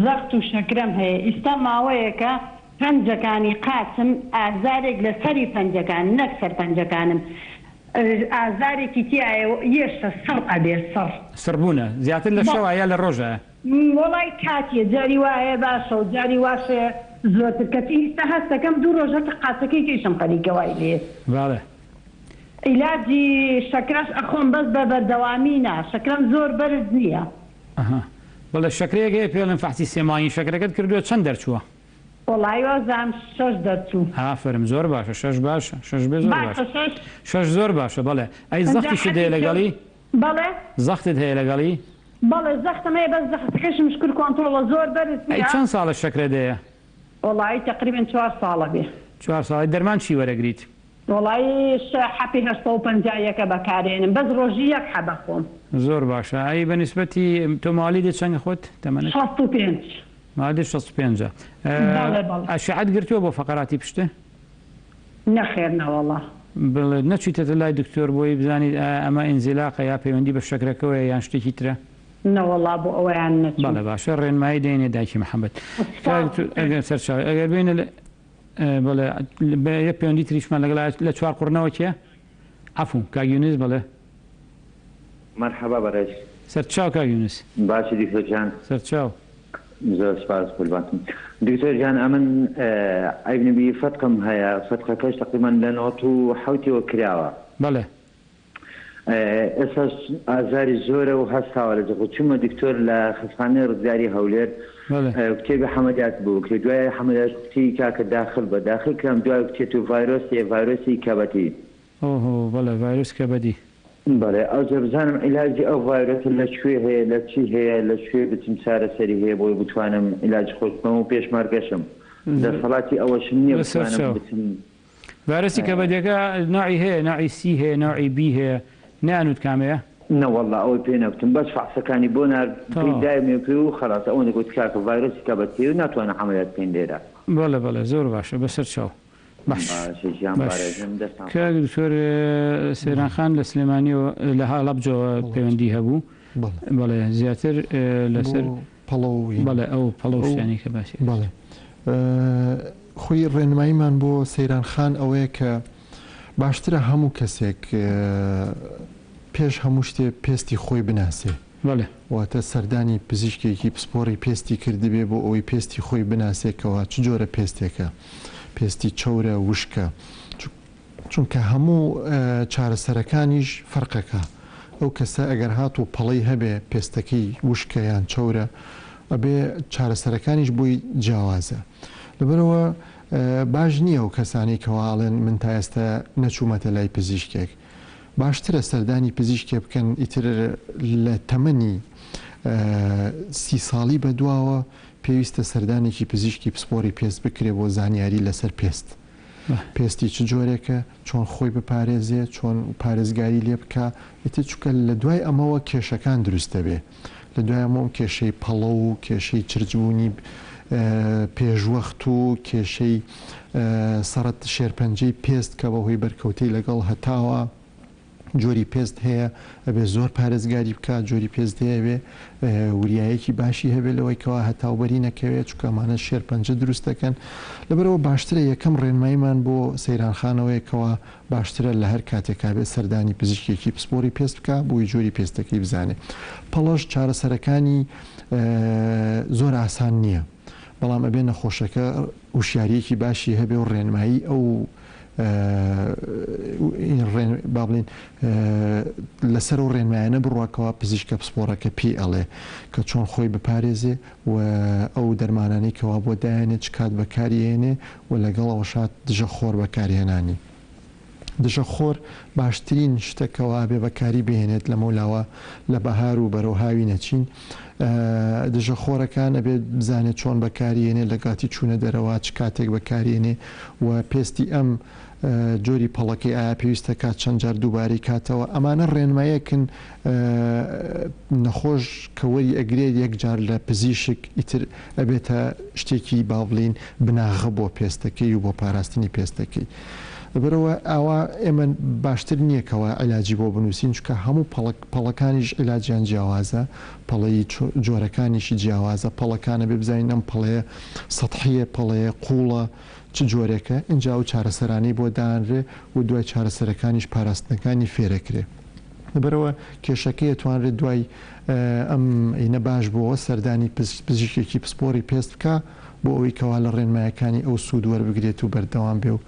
زەخت و شەکرەم هەیە ئیستا ماوەیەکە پەنجەکانی قاچم ئازارێک لە سەری پەنجەکان نەک سەر پەنجەکانم ئازارێکی تیایە و یێشە سڕ ئەبێ سڕ. سڕبوونە زیاتر لە شەوا یا لە ڕۆژایە؟ وەڵای کاتیە جاری وایە باشە و جاری واشەیە زۆرتر کەچی ئیستا هەستەکەم دوو ڕۆژە کە قاچەکەی کەیشم خەریکە وای لێ. بەڵێ. عیلاجی شەکرەش ئەخۆم بەس بە بەردەوامی نا شەکرەم زۆر بەرز نیە. ئەها بەڵێ شەکرەیەک هەیە پێی ئەڵێن فەحسی سێ مانگی شەکرەکەت کردووە چەند دەرچووە؟ وەڵایی وازانم شەش دەرچوو. ئافەرم زۆر باشە شەش باشە شەش بێ زۆر باشە باشە شەش؟ شەش زۆر باشە بەڵێ ئەی ئەنجا زەختیشت حەبی هەیە چەور لەگەڵی؟ بەڵێ؟ زەختت هەیە لەگەڵی؟ بەڵێ زەختم هەیە بەس زەختەکەشم شکور کۆنتڕۆڵە زۆر بەرز ئەی نیە. چەند ساڵە شەکرەت هەیە؟ وەڵایی تەقریبەن چوار ساڵە بێ. چوار ساڵە دەرمان چی وەرەگریت؟ وەڵایی حەپی 850 یەکە بەکارێنم بەس ڕۆژی یەک حەب ئەخۆم. زۆر باشە ئەی بە نیسبەتی تۆ موالیدت چەنگە خۆت تەمەنت؟ 65. موالیدت 65 ە بەڵێ بەڵێ. ئەشعەت گرتووە بۆ فەقەراتی پشت؟ نەخێر نەوەڵا. بڵێ نەچویتەتە لای دکتۆر بۆی بزانیت ئایا ئەمە ئینزیلاقە یا پەیوەندی بە شەکرەکەوەیە یان شتێکی ترە؟ نەوەڵا بۆ ئەوەیان نەچوم. بەڵێ باشە ڕێنمایی دەینێ دایکی محەمەد. سوپاس. ئەگەر سەرچاوی ئەگەر بێینە بەڵێ یەک پەیوەندی تریشمان لەگەڵ لە چوارقوڕنەوە کێ؟ عەفو کاک یونس بەڵێ. مەرحەبا بەڕێز. سەرچاو کاک یونس. باشی دکتۆر گیان. سەرچاو. زۆر سپاس قوربانتم دکتۆر گیان ئەمن عەیب نەبی فتقم هەیە فتقەکەش تەقریبەن لە نۆت و حەوتەوە کراوە. بەڵێ. ئێستاش ئازاری زۆرە و هەستاوە لە جەخت چوومە دکتۆر لە خەستخانەی ڕزگاری هەولێر کتێبی حەمەدات بۆ بکرێ دوای حەمەدات کوتی کاکە داخل بە داخل کرام دوای کوتێ تو ڤایرۆس هەیە ڤایرۆسی کەبەتی. ئۆهۆ بەڵێ ڤایرۆس کەبەدی. بەڵێ ئەوجا بزانم عیلاجی ئەو ڤایرۆسە لە کوێ هەیە لە چی هەیە لە کوێ بچم چارەسەری هەیە بۆی بتوانم عیلاجی خۆش بکەم و پێشمەرگەشم دەسەڵاتی ئەوەشم نییە بتوانم بچم. ڤایرۆسی کەبەدەکە نەوعی هەیە نەوعی سی هەیە نەوعی بی هەیە نەیانوت کامەیە؟ نەوەڵا ئەوەی پێ نەگوتم بەس فەحسەکانی بۆ نارد پێی تەواو. دایمێ پێ و خەڵاس ئەوەندە گوت کاکە ڤایرۆسی کەبەد هەیە و ناتوانین عەمەلیات بکەین لێرە. بەڵێ بەڵێ زۆر باشە بەسەر چاو باش باشە گیان باش بەڕێزم دەستان خۆش. کاک دکتۆر سەیران خان لە سلێمانیەوە لە هەڵەبجەوە پەیوەندی هەبوو بەڵێ زیاتر لەسەر بۆ پەڵە و هین. بەڵێ ئەو پەڵە و شتانەی کە باسی کرد. بەڵێ خۆی ڕێنماییمان بۆ سەیران خان ئەوەیە کە باشترە هەموو کەسێک پێش هەموو شتێ پێستی خۆی بناسێ. بەڵێ. واتە سەردانی پزیشکێکی پسپۆڕی پێستی کردبێ بۆ ئەوەی پێستی خۆی بناسێ کەوا چ جۆرە پێستێکە، پێستی چەورە، وشکە. چونکە هەموو چارەسەرەکانیش فەرقەکا ئەو کەسە ئەگەر هاتوو پەڵەی هەبێ پێستەکەی وشکە یان چەورە ئەبێ چارەسەرەکانیش بۆی جیاوازە لەبەرئەوە باش نییە ئەو کەسانەی کەوا ئەڵێن من تا ئێستا نەچوومەتە لای پزیشکێک باشترە سەردانی پزیشکێ بکەن ئیتر لە تەمەنی سی ساڵی بەدواوە پێویستە سەردانێکی پزیشکی پسپۆری پێست بکرێ بۆ زانیاری لەسەر پێست. پێستی چ جۆرێکە، چۆن خۆی بپارێزێ، چۆن پارێزگاری لێ بکا، ئیتر چونکە لە دوای ئەمەوە کێشەکان دروست دەبێ، لە دوای ئەمەوە کێشەی پەڵە و کێشەی چرچ بوونی پێشوەخت و کێشەی سەڕەت شێرپەنجەی پێست کە بەهۆی بەرکەوتەی لەگەڵ هەتاوە جۆری پێست هەیە ئەبێ زۆر پارێزگاری بکات جۆری پێست هەیە ئەبێ وریایەکی باشی هەبێ لەوەی کەوا هەتاو بەری نەکەوێت چونکە ئەمانە شێرپەنجە دروست دەکەن لەبەرئەوە باشترە یەکەم ڕێنماییمان بۆ سەیران خانەوەیە کەوا باشترە لە هەر کاتێکا بێت سەردانی پزیشکێکی پسپۆری پێست بکا بۆی جۆری پێستەکەی بزانێ. پەڵەش چارەسەرەکانی زۆر ئاسان نییە بەڵام ئەبێ نەخۆشەکە وشیارییەکی باشی هەبێ و ڕێنمایی ئەو با بڵێین لەسەر ئەو ڕێنمایانە بڕوا کەوا پزیشکە پسپۆڕەکە پێی ئەڵێ کە چۆن خۆی بپارێزێ و ئەو دەرمانانەی کەوا بۆ دایەنێ چ کات بەکاری ئەیەنێ و لەگەڵ ئەوەشا دژە خۆر بەکارهێنانی دژە خۆر باشترین شتە کەوا ئەبێ بەکاری بهێنێت لەمەولاوە لە بەهار و بەرەو هاوینە چین دژە خۆرەکان ئەبێت بزانێت چۆن بەکاری یەنێ لە کاتی چوونە دەرەوە چ کاتێک بەکاری یەنێ و پێستی ئەم جۆری پەڵەکەی ئایا پێویستە کات چەند جار دووبارەی کاتەوە ئەمانە ڕێنمایەکن نەخۆش کە وەری ئەگرێت یەک جار لە پزیشک ئیتر ئەبێتە شتێکی با بڵێین بناغە بۆ پێستەکەی و بۆ پاراستنی پێستەکەی لەبەرئەوە ئاوا ئێمە باشتر نییە کەوا عیلاجی بۆ بنووسین چونکە هەموو پەڵک پەڵەکانیش عیلاجیان جیاوازە پەڵەی جۆرەکانیشی جیاوازە پەڵەکان ئەبێ بزانین ئەم پەڵەیە سەتحییە پەڵەیە قووڵە چ جۆرێکە ئینجا ئەو چارەسەرانەی بۆ دانرێ و دوای چارەسەرەکانیش پاراستنەکانی فێرەکرێ. لەبەرئەوە کێشەکەی ئەتوانرێت دوای ئەم ینە باش بۆوە سەردانی پزیشکێکی پسپۆری پێست بکا بۆ ئەوەی کەوا لە ڕێنمایەکانی ئەو سوود وەربگرێت و بەردەوام بێ و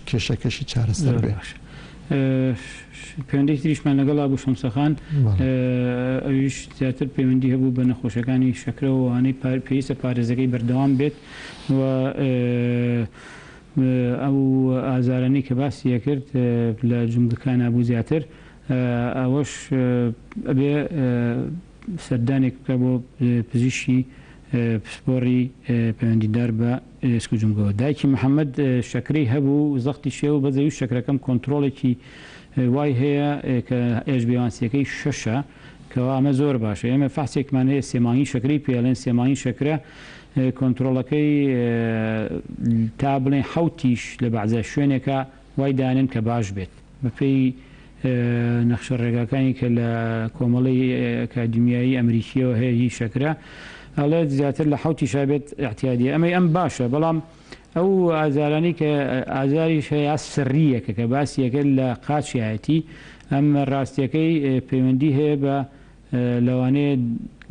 کێشەکەشی چارەسەر زۆر بێ. باشە پەیوەندێکی تریشمان لەگەڵا بوو شەمسەخان ئەویش زیاتر پەیوەندی هەبوو بە نەخۆشەکانی شەکرەوە وانەی پێویستە پارێزەکەی بەردەوام بێت و ئەو ئازارانەی کە باسی ئەکرد لە جومگەکانا بوو زیاتر ئەوەش ئەبێ سەردانێک بکا بۆ پزیشکی پسپۆڕی پەیوەندیدار بە ئێسک و جومگەوە. دایکی محەمەد شەکرەی هەبوو زەختی شێو بەس ئەویش شەکرەکەم کۆنترۆڵێکی وای هەیە کە ئێش بێوانسیەکەی شەشە کەوا ئەمە زۆر باشە ئێمە فەحسێکمان هەیە سێ مانگی شەکرەی پێ ئەڵێن سێ مانگی شەکرە کۆنترۆڵەکەی تا بڵێن حەوتیش لە بەعزە شوێنێکا وای دانێن کە باش بێت بەپێی نەخشە ڕێگاکانی کە لە کۆمەڵەی ئەکادیمیایی ئەمریکیەوە هەیە هی شەکرە ئەڵێت زیاتر لە حەوتیشا بێت ئیعتیادیە ئەمەی ئەم باشە بەڵام ئەو ئازارانەی کە ئازاریش هەیە سڕیەکە کە باسیەکە لە قاچیایەتی ئەم ڕاستیەکەی پەیوەندی هەیە بە لەوانەیە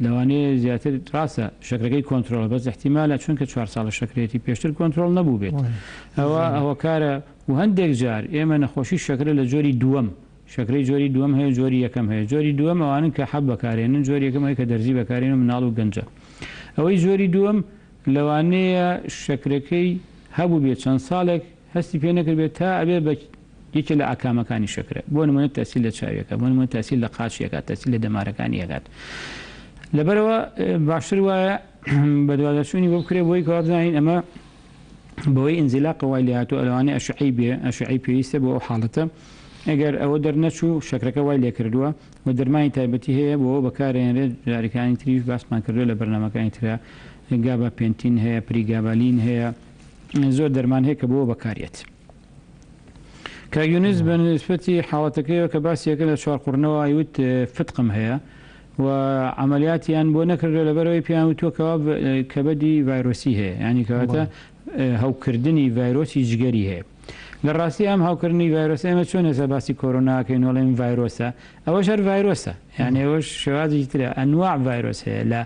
لەوانەیە زیاتر ڕاستە شەکرەکەی کۆنترۆڵە بەس ئیحتیمالە چونکە چوار ساڵە شەکرەیەتی پێشتر کۆنترۆڵ نەبووبێت ئەوە هۆکارە و هەندێک جار ئێمە نەخۆشی شەکرە لە جۆری دووەم شەکرەی جۆری دووەم هەیە جۆری یەکەم هەیە جۆری دووەم ئەوانن کە حەب بەکارێنن جۆری یەکەم هەیە کە دەرزی بەکارێن و مناڵ و گەنجە ئەوەی جۆری دووەم لەوانەیە شەکرەکەی هەبووبێت چەند ساڵێک هەستی پێ نەکردبێت تا ئەبێ بە یەکێ لە ئاکامەکانی شەکرە بۆ نمونە تەسیر لە چاوی ئەکات بۆ نمونە تەسیر لە قاچی ئەکات تەسیر لە دەمارەکانی ئەکات لەبەرەوە باشتر وایە بەدواداچوونی بۆ بکرێ بۆی کەوا بزانین ئەمە بەوەی ئینزیلاقە وای لێهاتووە لەوانەیە ئەشعەی بێ ئەشعەی پێویستە بۆ ئەو حاڵەتە ئەگەر ئەوە دەرنەچوو شەکرەکە وای لێکردووە و دەرمانی تایبەتی هەیە بۆ ئەوە بەکارێنرێت جارەکانی تریش باسمان کردووە لە بەرنامەکانی ترا گاباپێنتین هەیە پریگابالین هەیە زۆر دەرمان هەیە کە بۆ بەکاریێت. کاک یونس بە نسبەتی حاڵەتەکەیەوە کە باسی ئەکرد لە چوارقوڕنەوە ئەیوت فتقم هەیە و عەمەلیاتیان بۆ نەکردووە لەبەرئەوەی پێیان وتووە کەوا کەبەدی ڤایرۆسی هەیە یانی کەواتە هەوکردنی ڤایرۆسی جگەری هەیە لە ڕاستی ئەم هەوکردنی ڤایرۆسە ئێمە چۆن ئێستا باسی کۆرۆنا ئەکەین و ئەڵێن ڤایرۆسە ئەوەش هەر ڤایرۆسە یانی ئەوەش شێوازێکی ترە ئەنواع ڤایرۆس هەیە لە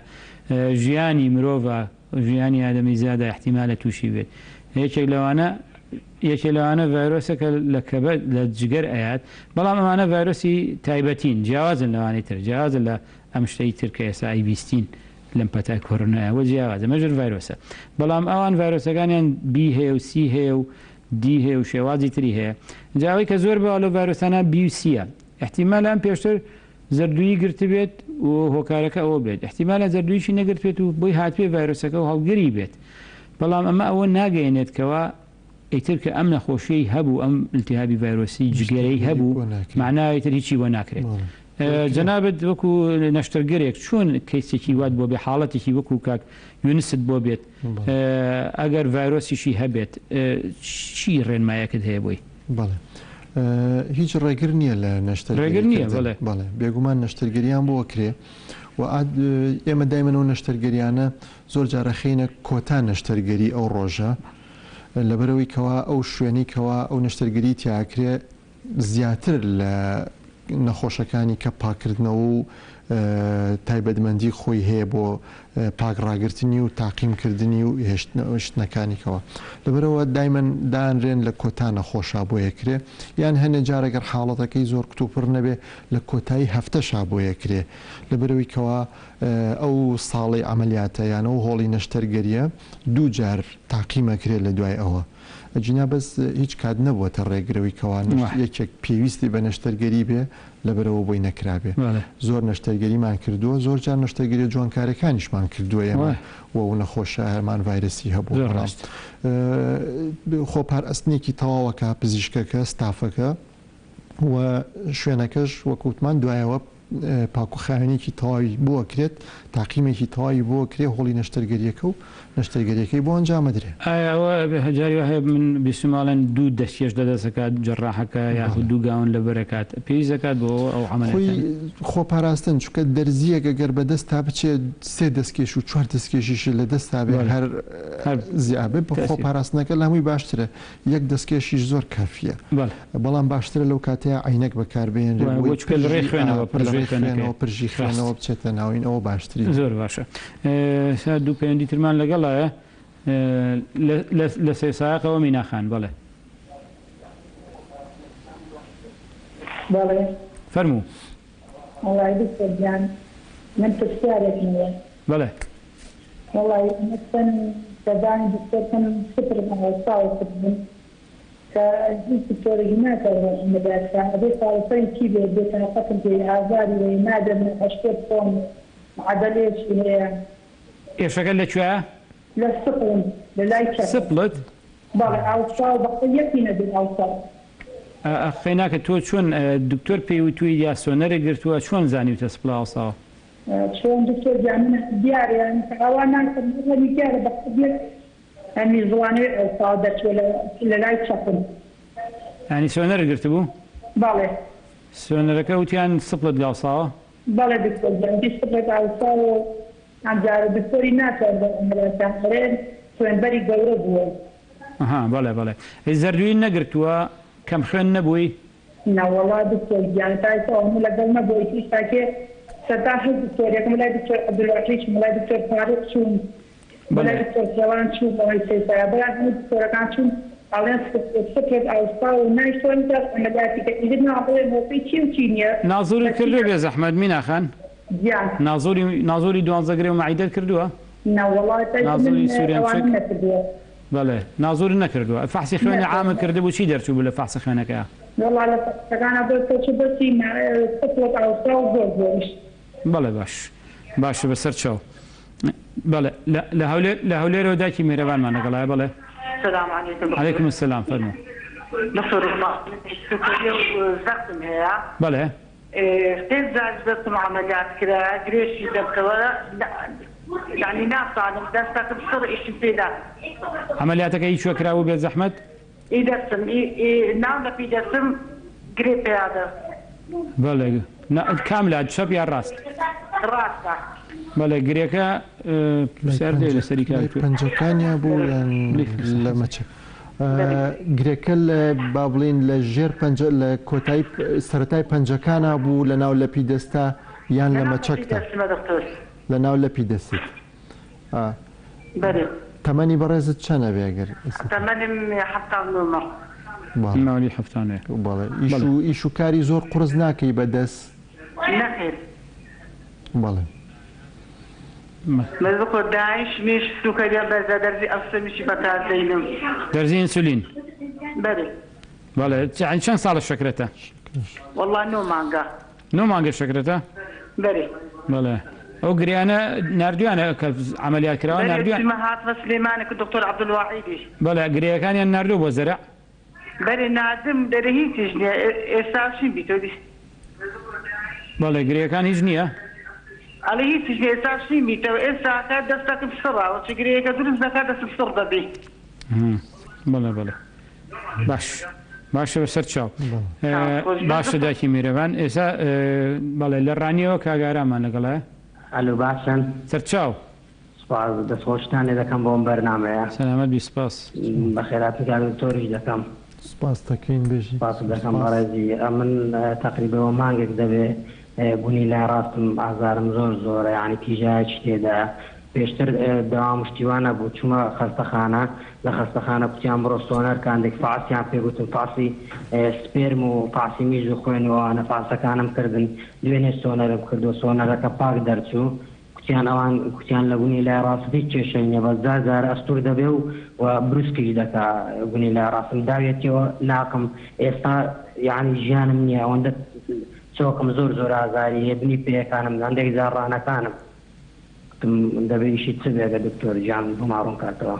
ژیانی مرۆڤە ژیانی ئادەمیزادا ئیحتیمالە تووشی بێت یەکێک لەوانە یەکێ لەوانە ڤایرۆسە کە لە کەبەد لە جگەر ئەیات بەڵام ئەمانە ڤایرۆسی تایبەتین جیاوازن لەوانەی تر جیاوازن لە ئەم شتەی تر کە ئێستا ئەیبیستین لەم پەتای کۆرۆنایە وە جیاوازە مەژر ڤایرۆسە بەڵام ئەوان ڤایرۆسەکانیان بی هەیە و سی هەیە و دی هەیە و شێوازی تری هەیە جا ئەوەی کە زۆر باوە لەو ڤایرۆسانە بی و سیە ئیحتیمالە ئەم پێشتر زەردوویی گرتبێت و هۆکارەکە ئەوە بێت، ئیحتیمالە زەردوویشی نەگرتبێت و بۆی هاتبێ ڤایرۆسەکە و هەڵگری بێت، بەڵام ئەمە ئەوە ناگەیەنێت کەوا ئیتر کە ئەم نەخۆشیەی هەبوو ئەم ئیلتیهابی ڤایرۆسی جگەرەی هەبوو مەعنای ئیتر هیچی بۆ ناکرێت. جەنابت وەکو نەشتەرگەرێک چۆن کەیسێکی وات بۆ بێ حاڵەتێکی وەکو کاک یونست بۆ بێت ئەگەر ڤایرۆسیشی هەبێت چی ڕێنمایەکت هەیە بۆی؟ بەڵێ هیچ ڕێگر نییە لە نەشتەرگەری ڕێگر نییە کردن. بەڵێ. بەڵێ بێگومان نەشتەرگەریان بۆ ئەکرێ و ئێمە دایمەن ئەو نەشتەرگەریانە زۆر جار ئەخەینە کۆتا نەشتەرگەری ئەو ڕۆژە لەبەرئەوەی کەوا ئەو شوێنەی کەوا ئەو نەشتەرگەری تیا ئەکرێ زیاتر لە نەخۆشەکانی کە پاککردنەوە و تایبەتمەندی خۆی هەیە بۆ پاک ڕاگرتنی و تاقیم کردنی و هێشتنەکانی کەوا لەبەرئەوە دایمەن دانرێن لە کۆتا نەخۆشا بۆ یەکرێ یان هەنێ جار ئەگەر حاڵەتەکەی زۆر کتوپڕ نەبێ لە کۆتایی هەفتەشا بۆ یەکرێ لەبەرئەوەی کەوا ئەو ساڵەی عەمەلیاتە یان ئەو هۆڵی نەشتەرگەریە دوو جار تاقیم ئەکرێ لە دوای ئەوە ئەگینا بەس هیچ کات نەبووەتە ڕێگرەوەی کەوا یەکێک پێویستی بە نەشتەرگەری بێ لەبەرئەوە بۆی نەکرابێ. زۆر نەشتەرگەریمان کردووە، زۆر جار نەشتەرگەریە جوانکاریەکانیشمان کردووە ئێمە و ئەو نەخۆشە هەمان ڤایرەسی هەبووە. بەڵام خۆپارستنێکی تەواوەکە پزیشکەکە، ستافەکە و شوێنەکەش وەک وتمان دوایەوە پاکوخاوێنیەکی تەواوی بۆ ئەکرێت، تاقیمێکی تەواوی بۆ ئەکرێ هۆڵی نەشتەرگەریەکە و نەشتەرگەریەکەی بۆ ئەنجام ئەدرێ. ئایا ئەوە جاری وا هەیە من بیستومە ئەڵێن دوو دەستکێش لە دەست ئەکات جەراحەکە یاخود دوو گاون لەبەر ئەکات پێویست ئەکات بۆ ئەوە ئەو خۆی عەمەلیاتانە؟ خۆ پاراستن چونکە دەرزیەک ئەگەر بە دەستا بچێ سێ دەستکێش و چوار دەستکێشیشی لە دەستا بێ بەڵێ هەر هەر زیابێ خۆ تەئسیر. پاراستنەکە لە هەمووی باشترە یەک دەستکێشیش زۆر کافیە بەڵێ. بەڵام باشترە لەو کاتەیا عەینەک بەکار بهێنرێ وایە بۆی بۆ چونکە لە ڕێی پرژی خوێنەوە ئا لە پرژەی ڕێی خوێنەکەیە خوێنەوە پرژی ڕاست. خوێنەوە بچێتە ناوین ئەوە باشترینە. زۆر باشە ئێستا دوو پەیوەندی ترمان لەگەڵایە لە لە لە سێسایەقەوە مینا خان بەڵێ. بەڵێ. فەرموو. وەڵای دکتۆر گیان من پرسیارێکم هەیە. بەڵێ. وەڵای ئەمە چەند سەردانی دکتۆر کەم سفرم ئاوساوە سفرم کە هیچ دکتۆرێکی ناتوانێ عەمەلیات کا ئەبێ چارەسەری چی بێ بێ تاقەتم پێی ئازاری هەیە نابێ من ئەشکێ بخۆم عەدەلێکی هەیە. ئێشەکەت لە کوێیە؟ لە سپڵم لە لای چەپم. سپڵت؟ بەڵێ ئاوساو بە قسەی یەکی نەبێ ئاوساو. ئەخ ناکە تۆ چۆن دکتۆر پێی وتووی یا سۆنەرت گرتووە چۆن زانیوتە سپڵە ئاوساوە؟ چۆن دکتۆر گیان من دیارە یانی کە ئاوا ناکەم یانی دیارە بە قسەی یەک ئەمی زوانەوەی ئەوساوە دەرچووە لە لە لای چەپم. یانی سۆنەرت گرتبوو؟ بەڵێ. سۆنەرەکە وتیان سپڵت گاوساوە؟ بەڵێ دکتۆر گیان وتی سپڵت ئاوساوە و ئەمجارە دکتۆری ناتوانێت بۆ عەمەلیاتان ئەرێ خوێنبەری گەورە بووە. ئەها بەڵێ بەڵێ. ئەی زەردوویت نەگرتووە؟ کەم خوێن نەبووی؟ نەوەڵا دکتۆر گیان تا ئێستا ئەوەمە لەگەڵ نەبووە ئیتر تاکێ سەتا هەر دکتۆرێکم لای دکتۆر عەبدولواحید چووم لای دکتۆر فاروق چووم بەلای دکتۆر سێوان چووم ئەوەی سەیتایە بەلام هەموو دکتۆرەکان چووم ئەڵێن سفرت ئاوساوە و نایتوانی تا عەمەلیاتی کەی ئیتر ناڵێم هۆکەی چی و چی نییە نازوری بەچی کردووە بێ زەحمەت مینا خان؟ گیان. نازوری نازوری دوانزەگرێ و مەعیدەت کردووە؟ نەوەڵا تا ئیتر من نازوری سورێنچک؟ ئەوانەم نەکردووە. بەڵێ نازوری نەکردووە. فەحسی خوێنی عامت نەکردووە. کردبوو چی دەرچوو بوو لە فەحسی خوێنەکەیا؟ وەڵا لە فەحسەکانا دەرچوو بەسی سفرت ئاوساو زۆر زۆریش. بەڵێ باش باشە بەسەر چاو. بەڵێ لە لە هەولێر لە هەولێرەوە دایکی میهرەبانمان لەگەڵایە بەڵێ. سلام علیکم دکتۆر. علیکم السلام فەرموو. دکتۆر وەڵا من سوکەری و زەختم هەیە. بەڵێ. پێنج جاریش دەستم عەمەلیات کرا گرێشی دەستەوە یانی ناتوانم دەستەکم سڕ ئیشم پێ ناکرێ. عەمەلیاتەکە هی کوێ کرابوو بێ زەحمەت؟ ئی دەستم ئی ئی ناو لەپی دەستم گرێ پیا دەست. بەڵێ نا کام لا چەپ یا ڕاست؟ ڕاستە. بەڵێ گرێکە پرسیار دێ لەسەری کاک لای پەنجەکانیا بوو یان لە مەچەک؟ گرێکە لە با بڵێین لە ژێر پەنجە لە کۆتایی سەرەتای پەنجەکانا بوو لە ناو لەپی دەستا یان لە مەچەکتا؟ لە ناو لەپی دەستت. بەرێ. تەمەنی بەڕێزت چەنە بێ گەر ئێستا؟ تەمەنم 79 مە. بەڵێ. ماولی 79. بەڵێ. ئیش و ئیش و کاری زۆر قورس ناکەی بە دەس؟ نەخێر. بەڵێ. بەس بکۆ دایشمیش سوکەریان بەرزە دەرزی ئەنسۆلیشی بەکار دەینم. دەرزی ئینسولین؟ بەرێ. بەڵێ. یانی چەند ساڵە شەکرەتە؟ وەڵا نۆ مانگە. نۆ مانگە شەکرەتە؟ بەرێ. بەڵێ ئەو گریانە ناردویانە کە عەمەلیات کراوە بەرێ ناردویان. چوومە هاتمە سلێمانی کە دکتۆر عەبدولواحیدیش. بەڵێ گرێیەکانیان ناردووە بۆ زەرع؟ بەرێ ناردم دەرێ هیچیش نیە ئێستاشیم بیتۆ دیس. بەڵێ گرێیەکان هیچ نییە؟ ئەڵێ هیچیش نیە ئێستاش نیمیتەوە ئێستاکە دەستەکم سڕە وەچ گرێیەکە دروست دەکا دەستم سڕ دەبی. بەڵێ بەڵێ باش باشە بەسەر چاو باشە داکی میرەبان ئێستا بەڵێ لە ڕانیەوە کاک ئارامان لەگەڵایە. ئەلو باشن؟ سەرچاو. سوپاس دەستخۆشیتان لێ دەکەم بۆ ئەم بەرنامەیە. سەلامەت بی سپاس. بەخێرهاتنی کاک دکتۆریش دەکەم. سپاست دەکەین بژیت. سپاست دەکەم بەڕێزی ئەمن تەقریبەن مانگێک دەبێ گونی لای ڕاستم ئازارم زۆر زۆرە یانی تیژایەکی تێدایە پێشتر دەوام و شتی وا نەبوو چومە خەستەخانە لە خەستەخانە کوتیان بڕۆ سۆنەر کە هەندێک فەعسیان پێ گوتم فەعسی سپێرم و فەعسی میز و خوێن و ئەوانە فەعسەکانم کردن دوێنێ سۆنەرم کردوە سۆنەرەکە پاک دەرچوو کوتیان ئەوان کوتیان لە گونی لای ڕاست هیچ کێشەی نیە بەس جار جارە ئەستور دەبێ و و بروسکیش دەکا گونی لای ڕاستم داویەتیەوە لاقم ئێستا یانی ژیانم نیە ئەوەندە چۆکم زۆر زۆر ئازاری هەیە بنی پێیەکانم هەندێک جار ڕانەکانم کوتم دەبێ ئیشی چ بێ گەر دکتۆر گیان بۆمان ڕوون کاتەوە.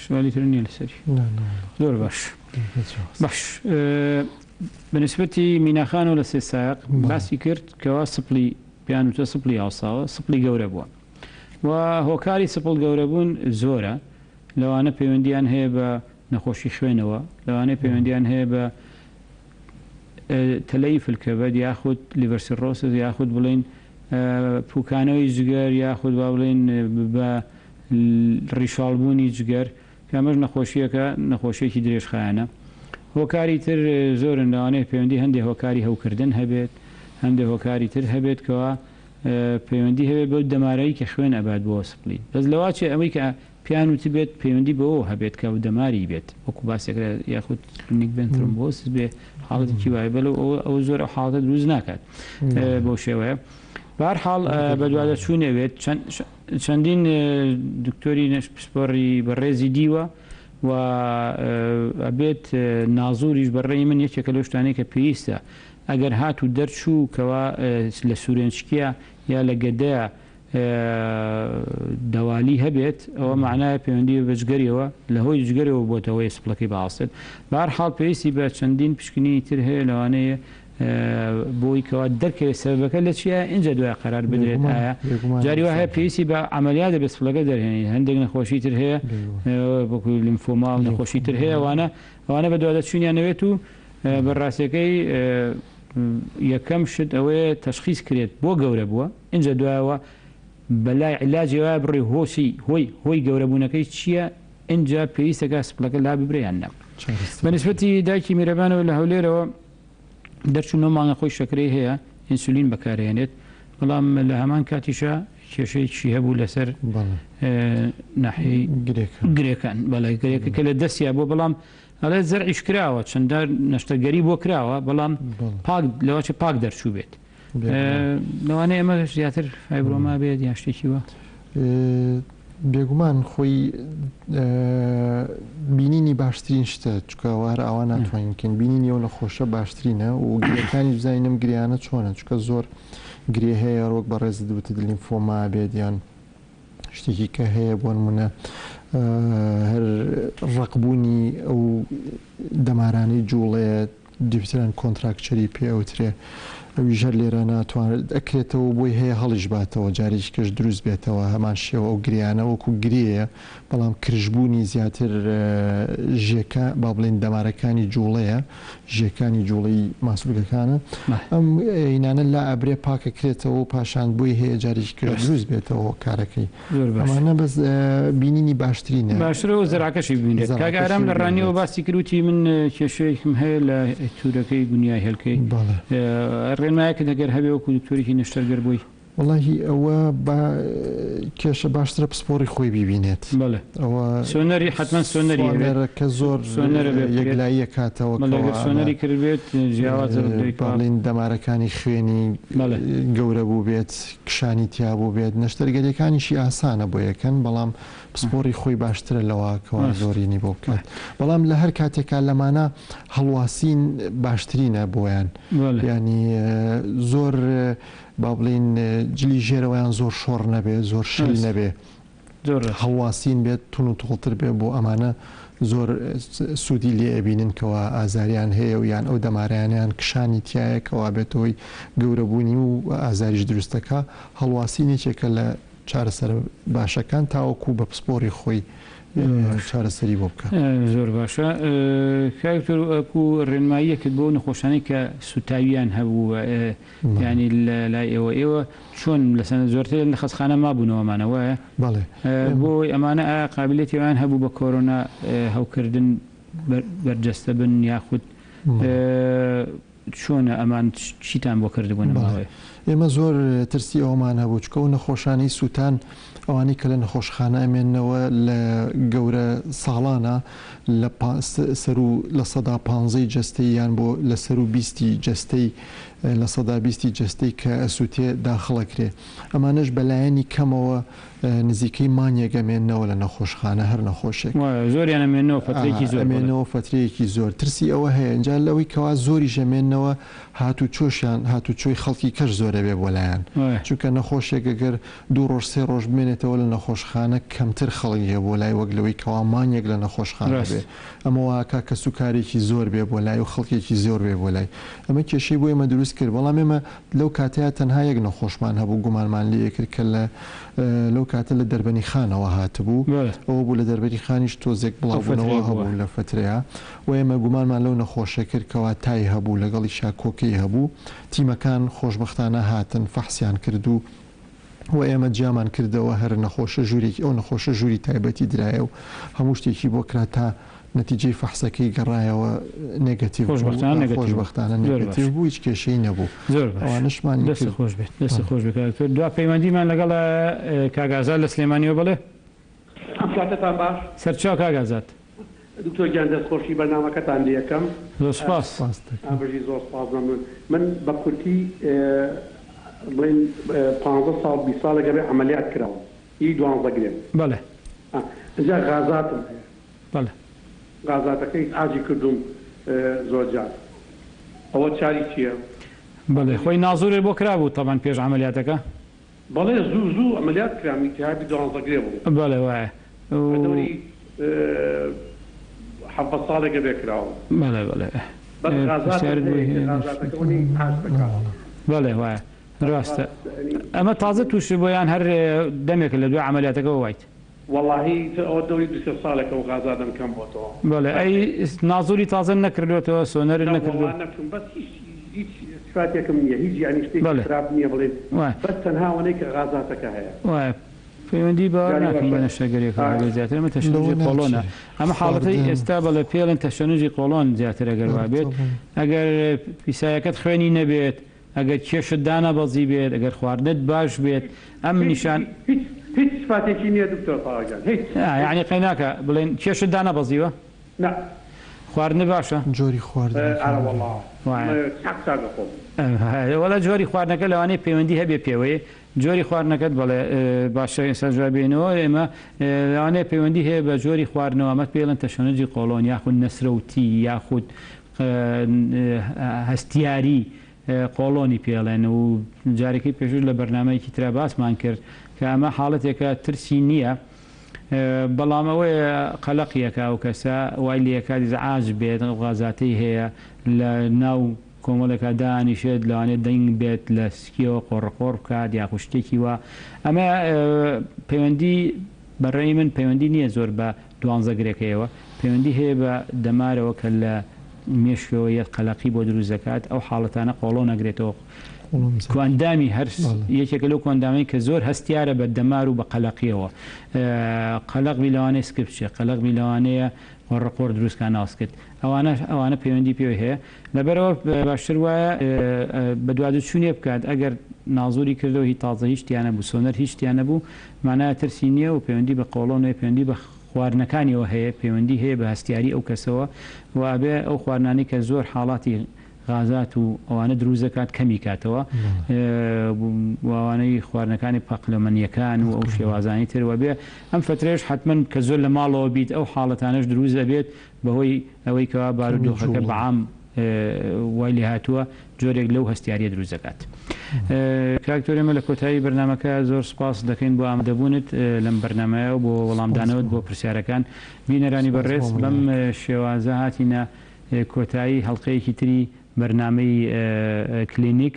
سوالی تر نیە لەسەری زۆر باش باش بەنسبەتی میناخانەوە لە سێ سایەق باسی کرد کەوا سپڵی پێیان وتوە سپڵی هەڵساوە سپڵی گەورە بووە و هۆکاری سپڵ گەورە بوون زۆرە لەوانە پەیوەندیان هەیە بە نەخۆشی خوێنەوە لەوانەیە پەیوەندیان هەیە بە تەلەیف الکبد یاخود liver cirrhosis یاخود بڵین پوکانەوەی جگەر یاخود با بڵین بە ڕیشاڵبوونی جگەر کە ئەمەش نەخۆشییەکە نەخۆشییەکی درێژخایەنە. هۆکاری تر زۆرن لەوانەیە پەیوەندی هەندێ هۆکاری هەوکردن هەبێت، هەندێ هۆکاری تر هەبێت کەوا پەیوەندی هەبێت بەو دەمارەی کە خوێن ئەبات بۆ سپڵی. بەس لەواچێ ئەوەی کە پێیان وتبێت پەیوەندی بەوەوە هەبێت کە دەماری بێت وەکو باسێک لە یاخود neck vein thrombosis بێ حاڵەتێکی وایە بەلو ئەوە ئەوە زۆر ئەو حاڵەتە دروست ناکات بەو شێوەیە. بەهەرحاڵ بەدواداچوون ئەوێت چەند چەندین دکتۆری نەش پسپۆڕی بەڕێزی دیوە و ئەبێت نازوریش بە ڕێی من یەکێکە لەو شتانەی کە پێویستە ئەگەر هات و دەرچوو کەوا لە سورێنچکیە یا لە گەدەیە دەوالی هەبێت ئەوە معنایە پەیوەندی بە جگەریەوە لە هۆی جگەرەوە بۆتە هۆی سپڵەکەی بەهەڵسێت بەهەر حاڵ پێویستی بە چەندین پشکنینی تر هەیە لەوانەیە بۆی کەوا دەرکەوێت سەبەبەکە لە چیە ئینجا دوای قەرار بدرێت ئایا جاری وا هەیە پێویستی بە عەمەلیات دەبێت سپڵەکە دەرهێنیت هەندێک نەخۆشی تر هەیە وەکو لیمفۆما و نەخۆشی تر هەیە ئەوانە ئەوانە بەدواداچوونیان نەوێت و بە ڕاستیەکەی یەکەم شت ئەوەیە تەشخیص کرێت بۆ گەورە بووە ئینجا دوایەوە بەلای عیلاجی وایە بڕی هۆسی هۆی هۆی گەورەبوونەکەی چییە ئینجا پێویستەکە سپڵەکە لا ببرێ یان نا بە نسبەتی دایکی میرەبانەوە لە هەولێرەوە دەرچوو نۆ مانگە خۆی شەکرەی هەیە ئینسولین بەکارهێنێت بەڵام لە هەمان کاتیشا کێشەیەکی هەبوو لەسەر ناحیەی گرێکان بەڵێ گرێکە کە لە دەستیا بووە بەڵام ئەڵێ زەرعیش کراوە چەندە نەشتەرگەری بۆ کراوە بەڵام پاک لەوەچە پاک دەرچوو بێت لەوانەیە ئەمە زیاتر فایبرۆما بێت یان شتێکی وا. بێگومان خۆی بینینی باشترین شتە چکە هەر ئاوا ناتوانین بکەین بینینی ئەو نەخۆشە باشترینە و گرێکانی بزانین ئەم گریانە چۆنە چکە زۆر گرێ هەیە ڕۆک بەڕێزت وتت لیمفۆما بێت یان شتێکی کە هەیە بۆ نمونە هەر ڕەقبوونی ئەو دەمارانەی جوڵەیە دیپتران کۆنتراکچەری پێ ئەوترێ ئەویش هەر لێرە ناتوانرێت ئەکرێتەوە بۆی هەیە هەڵیش باتەوە جارێکی کەش دروست بێتەوە هەمان شێوە ئەو گرێیانە وەکو گرێیە بەڵام کرژبوونی زیاتر ژێکە با بڵێین دەمارەکانی جوڵەیە ژێکانی جوڵەی ماسولکەکانە ئەم هینانە لا ئەبرێ پاکەکرێتەوە و پاشان بۆی هەیە جارێکی کەش دروست بێتەوە هۆکارەکەی ئەمانە بەس بینینی باشترینە. باشترە و زەرعەکەشی ببینرێت. کاک ئارام لە ڕانیەوە باسی کرد وتی من کێشەیەکم هەیە لە تورەکەی گونیای هێلکەی ڕێنمایەکت ئەگەر هەبێ وەکو دکتۆرێکی نەشتەرگەر بۆی. وەڵاهی ئەوە با کێشە باشترە پسپۆڕی خۆی بیبینێت. بەڵێ. ئەوە سۆنەری حەتمەن سۆنەری هەبێت. سۆنەرەکە زۆر سۆنەرە بێ بکرێت. یەکلاییە کاتەوە بەڵێ کەوا ئەگەر سۆنەری کردبێت جیاوازە لەوەی کەوا. با بڵێین دەمارەکانی خوێنی بەڵێ. گەورە بووبێت کشانی تیا بووبێت نەشتەرگەریەکانیشی ئاسانە بۆ یەکەن بەڵام پسپۆڕی خۆی باشترە لەوە کەوا زۆرینی بۆ بکات بەڵام لە هەر کاتێکا لەمانە هەڵواسین باشترینە بۆیان یانی زۆر با بڵێین جلی ژێرەوەیان زۆر شۆڕ نەبێ زۆر شل نەبێ هەڵواسین بێت تون و تۆڵتر بێ بۆ ئەمانە. زۆر سوودی لێ ئەبینن کەوا ئازاریان هەیە و یان ئەو دەمارانەیان کشانی تیایە کەوا بێتە هۆی گەورەبوونی و ئازاریش دروست دەکا. هەڵواسین یەکێکە لە چارەسەرە باشەکان تاوەکو بە پسپۆڕی خۆی چارەسەری بۆ بکا. زۆر باشە کاک دکتۆر وەکو ڕێنماییەکت بۆ ئەو نەخۆشانەی کە سوتاویان هەبوو یانی لە لای ئێوە ئێوە چۆن لەسەر زۆرتر لە خەستخانە مابوونەوە ئەمانە وایە؟ بەڵێ. بۆ ئەوەی ئەمانە ئایا قابیلیەتی ئەویان هەبوو بە کۆرۆنا هەوکردن بەرجەستە بن یاخود چۆنە ئەمان چیتان بۆ کردبوون ئەم بەڵێ ماوەیە؟ ئێمە زۆر ترسی ئەوەمان هەبوو چونکە ئەو نەخۆشانەی سووتان ئەوانەی کە لە نەخۆشخانە ئەمێننەوە لە گەورە ساڵانە لە سەروو 15% ی جەستەی یان بۆ لە سەروو بیستی جەستەی 20% ی جەستەی کە ئەسووتێ داخڵ ئەکرێ ئەمانەش بە لایەنی کەمەوە نزیکەی مانگێک ئەمێننەوە لە نەخۆشخانە هەر نەخۆشێک. وایە زۆریان ئەمێننەوە فەترەیەکی زۆر بەڵێ. ئەمێننەوە فەترەیەکی زۆر ترسی ئەوە هەیە ئینجا لەوەی کەوا زۆریش ئەمێننەوە هاتوچۆشیان هاتوچۆی خەڵکی کەش زۆر ئەبێ بۆ لایان وایە. چونکە نەخۆشێک ئەگەر دوو ڕۆژ سێ ڕۆژ بمێنێتەوە لە نەخۆشخانە کەمتر خەڵک یە بۆ لای وەک لەوەی کەوا مانگێک لە نەخۆشخانە ڕاست. بێ ئەمە وا ئەکا کەسوکارێکی زۆر بێ بۆ لای و خەڵکێکی زۆر بێ بۆ لای ئەمە کێشەی بۆ ئێمە دروست کرد بەڵام ئێمە لەو کاتەیا تەنها یەک نەخۆشمان هەبوو گومانمان لێ ئەکرد کە لە لەو کاتە لە دەربەنیخانەوە هاتبوو بەڵێ. ئەوە بوو لە دەربەنیخانیش تۆزێک ئەو بڵاوبوونەوە فەترەیە بووە. هەبوو لە فەترەیا و ئێمە گومانمان لەو نەخۆشە کرد کەوا تای هەبوو لەگەڵیشا کۆکەی هەبوو تیمەکان خۆشبەختانە هاتن فەحسیان کرد و و ئێمە جیامان کردەوە هەر نەخۆشە ژوورێکی ئەو نەخۆشە ژووری تایبەتی درایە و هەموو شتێکی بۆ کرا تا نەتیجەی فەحسەکەی گەڕایەوە نێگەتیڤ بوو خۆشبەختانە نێگەتیڤ بوو خۆشبەختانە زۆر نێگەتیڤ باشە بوو هیچ کێشەی نەبوو زۆر باشە ئەوانەشمانی دەستت کرد خۆش بێت دەستت بەڵێ. خۆش بێت کاک دکتۆر دوا پەیوەندیمان لەگەڵ کاک ئازاد لە سلێمانیەوە بەڵێ. ئەم کاتەتان باش. سەرچاو کاک ئازاد. دکتۆر گیان دەست خۆشی بەرنامەکەتان لێ ئەکەم. زۆر سوپاس. سوپاست دەکەم. بژی زۆر سوپاس مەمنون من بە کورتی بڵێین پانزە ساڵ 20 ساڵێک ئەبێ عەمەلیات کراوم ئی دوانزە گرێم بەڵێ. ئینجا غازاتم هەیە بەڵێ. غازاتەکە ئیزعاجی کردووم زۆر جار ئەوە چاری چیە؟ بەڵێ خۆی نازورێ بۆ کرابوو تەبعەن پێش عەمەلیاتەکە. بەڵێ زوو زوو عەمەلیات کرام ئیلتیهابی دوانزەگرێ بوو. بەڵێ وایە بە دەوری 17 ساڵێک ئەبێ کراوم. بەڵێ بەڵێ بەس غازاتم پرسیارت هەیە بۆی کە هەیە غازاتەکە ئەوەنەی ئیزعاج دەکا. بەڵێ وایە ڕاستە ئەمە تازە تووشت بووە یان هەر دەمێکە لە دوای عەمەلیاتەکەوە وایت؟ وەڵاهی ئیتر ئەوە دەوری دوو سێ ساڵێکە ئەو غازاتەم کەم بۆتەوە. بەڵێ ئەی نازوری تازەت نەکردۆتەوە سۆنەرت نا نەکردوە؟ وەڵا نەچوم بەس هیچ هیچ سفاتێکم نیە هیچ یانی شتێکی بەڵێ خراپ نیە بڵێم وایە. بەس تەنها ئەوەنەی کە غازاتەکە هەیە. وایە پەیوەندی باوەڕ جاری ناکەم بە واشە نەشتەرگەریەکەوە ئا. هەبێت زیاتر ئەمە لەوە تەشەنوجی قۆڵۆنە ناچێ ئەمە حاڵەتەی خواردن. ئێستا بەڵێ پێڵێن تەشەنوجی قۆڵۆن زیاتر ئەگەر وابێت ئەگەر پیسایەکەت خوێنی نەبێت ئەگەر کێشت دانەبەزیبێت، ئەگەر خواردنت باش بێت، ئەم هیچ نیشان. هیچ هیچ سفاتێکی نیە دکتۆر تەواو گیان هیچ ئا هیچ. یەعنی قەیناکە بڵێن کێشت دانەبەزیوە؟ نا. خواردنت باشە؟ جۆری خواردنەکەم ئارە وەڵا وایە. چاک چاک ئەخۆم. وەڵا جۆری خواردنەکە لەوانەیە پەیوەندی هەبێ پێوەی جۆری خواردنەکەت بەڵێ باشە ئێستا جواب بێنەوە ئێمە لەوانەیە پەیوەندی هەیە بە جۆری خواردنەوە ئەمە پێی ئەڵێن تەشەنوجی قۆڵۆن یاخود نەسرەوتی یاخود هەستیاری قۆڵۆنی پێڵێن و جارێکی پێشوو لە بەرنامەیەکی ترا باسمان کرد کە ئەمە حاڵەتێکە ترسی نییە بەڵام ئەوەیە قەلەقیەکە ئەو کەسە وای لەکات ئیزعاج بێت غازاتەی هەیە لە ناو کۆمەڵێکا دانیشێت لەوانەیە دەنگ بێت لە سکیەوە قۆڕەقۆڕ بکات یاخود شتێکی وا ئەمە پەیوەندی بە ڕێی من پەیوەندی نییە زۆر بە دوانزە گرێکەیەوە پەیوەندی هەیە بە دەمارەوە کە لە مێشکەوە یەت قەلەقی بۆ دروست دەکات ئەو حاڵەتانە قۆڵۆن ئەگرێتەوە کۆئەندامی هەرس یەکێکە لەو کۆئەندامەی کە زۆر هەستیارە بە دەمار و بە قەلەقیەوە قەلەق بی لەوانەیە سکت بچێ قەلەق بی لەوانەیە قۆڕەقۆڕ دروست کا ناو سکت ئەوانە ئەوانە پەیوەندی پێوەی هەیە لەبەرئەوە باشتر وایە بەدوادچوونێ بکات ئەگەر نازوری کردەوە هی تازە هیچ تیا نەبوو سۆنەر هیچ تیا نەبوو مانایە ترسی نییە و پەیوەندی بە قۆڵۆن هەیە پەیوەندی بە خواردنەکانیەوە هەیە پەیوەندی هەیە بە هەستیاری ئەو کەسەوە و ئەبێ ئەو خواردنانەی کە زۆر حاڵاتی غازات و ئەوانە دروست دەکات کەمی کاتەوە و ئەوانەی خواردنەکانی پەقلەمەنیەکان و ئەو شێوازانی تر و ئەبێ ئەم فترەیەش حەتمەن کە زۆر لە ماڵەوە بیت ئەو حاڵەتانەش دروست ئەبێت بەهۆی ئەوەی کەوا کەمی بارودۆخەکە جوڵە. بەعام وای لێهاتووە جۆرێک لەو هەستیاریە دروست دەکات. کاک دکتۆر ئێمە لە کۆتایی بەرنامەکە زۆر سوپاست دەکەین بۆ ئامادەبوونت لەم بەرنامەیە و بۆ وەڵامدانەوەت بۆ پرسیارەکان. بینەرانی بەڕێز بەم شێوازە هاتینە کۆتایی هەڵقەیەکی تری بەرنامەی کلینیک.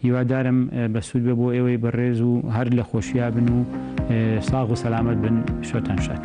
هیوادارم بەسوود بێ بۆ ئێوەی بەڕێز و هەر لە خۆشیا بن و ساغ و سەلامەت بن. شەوتان شاد.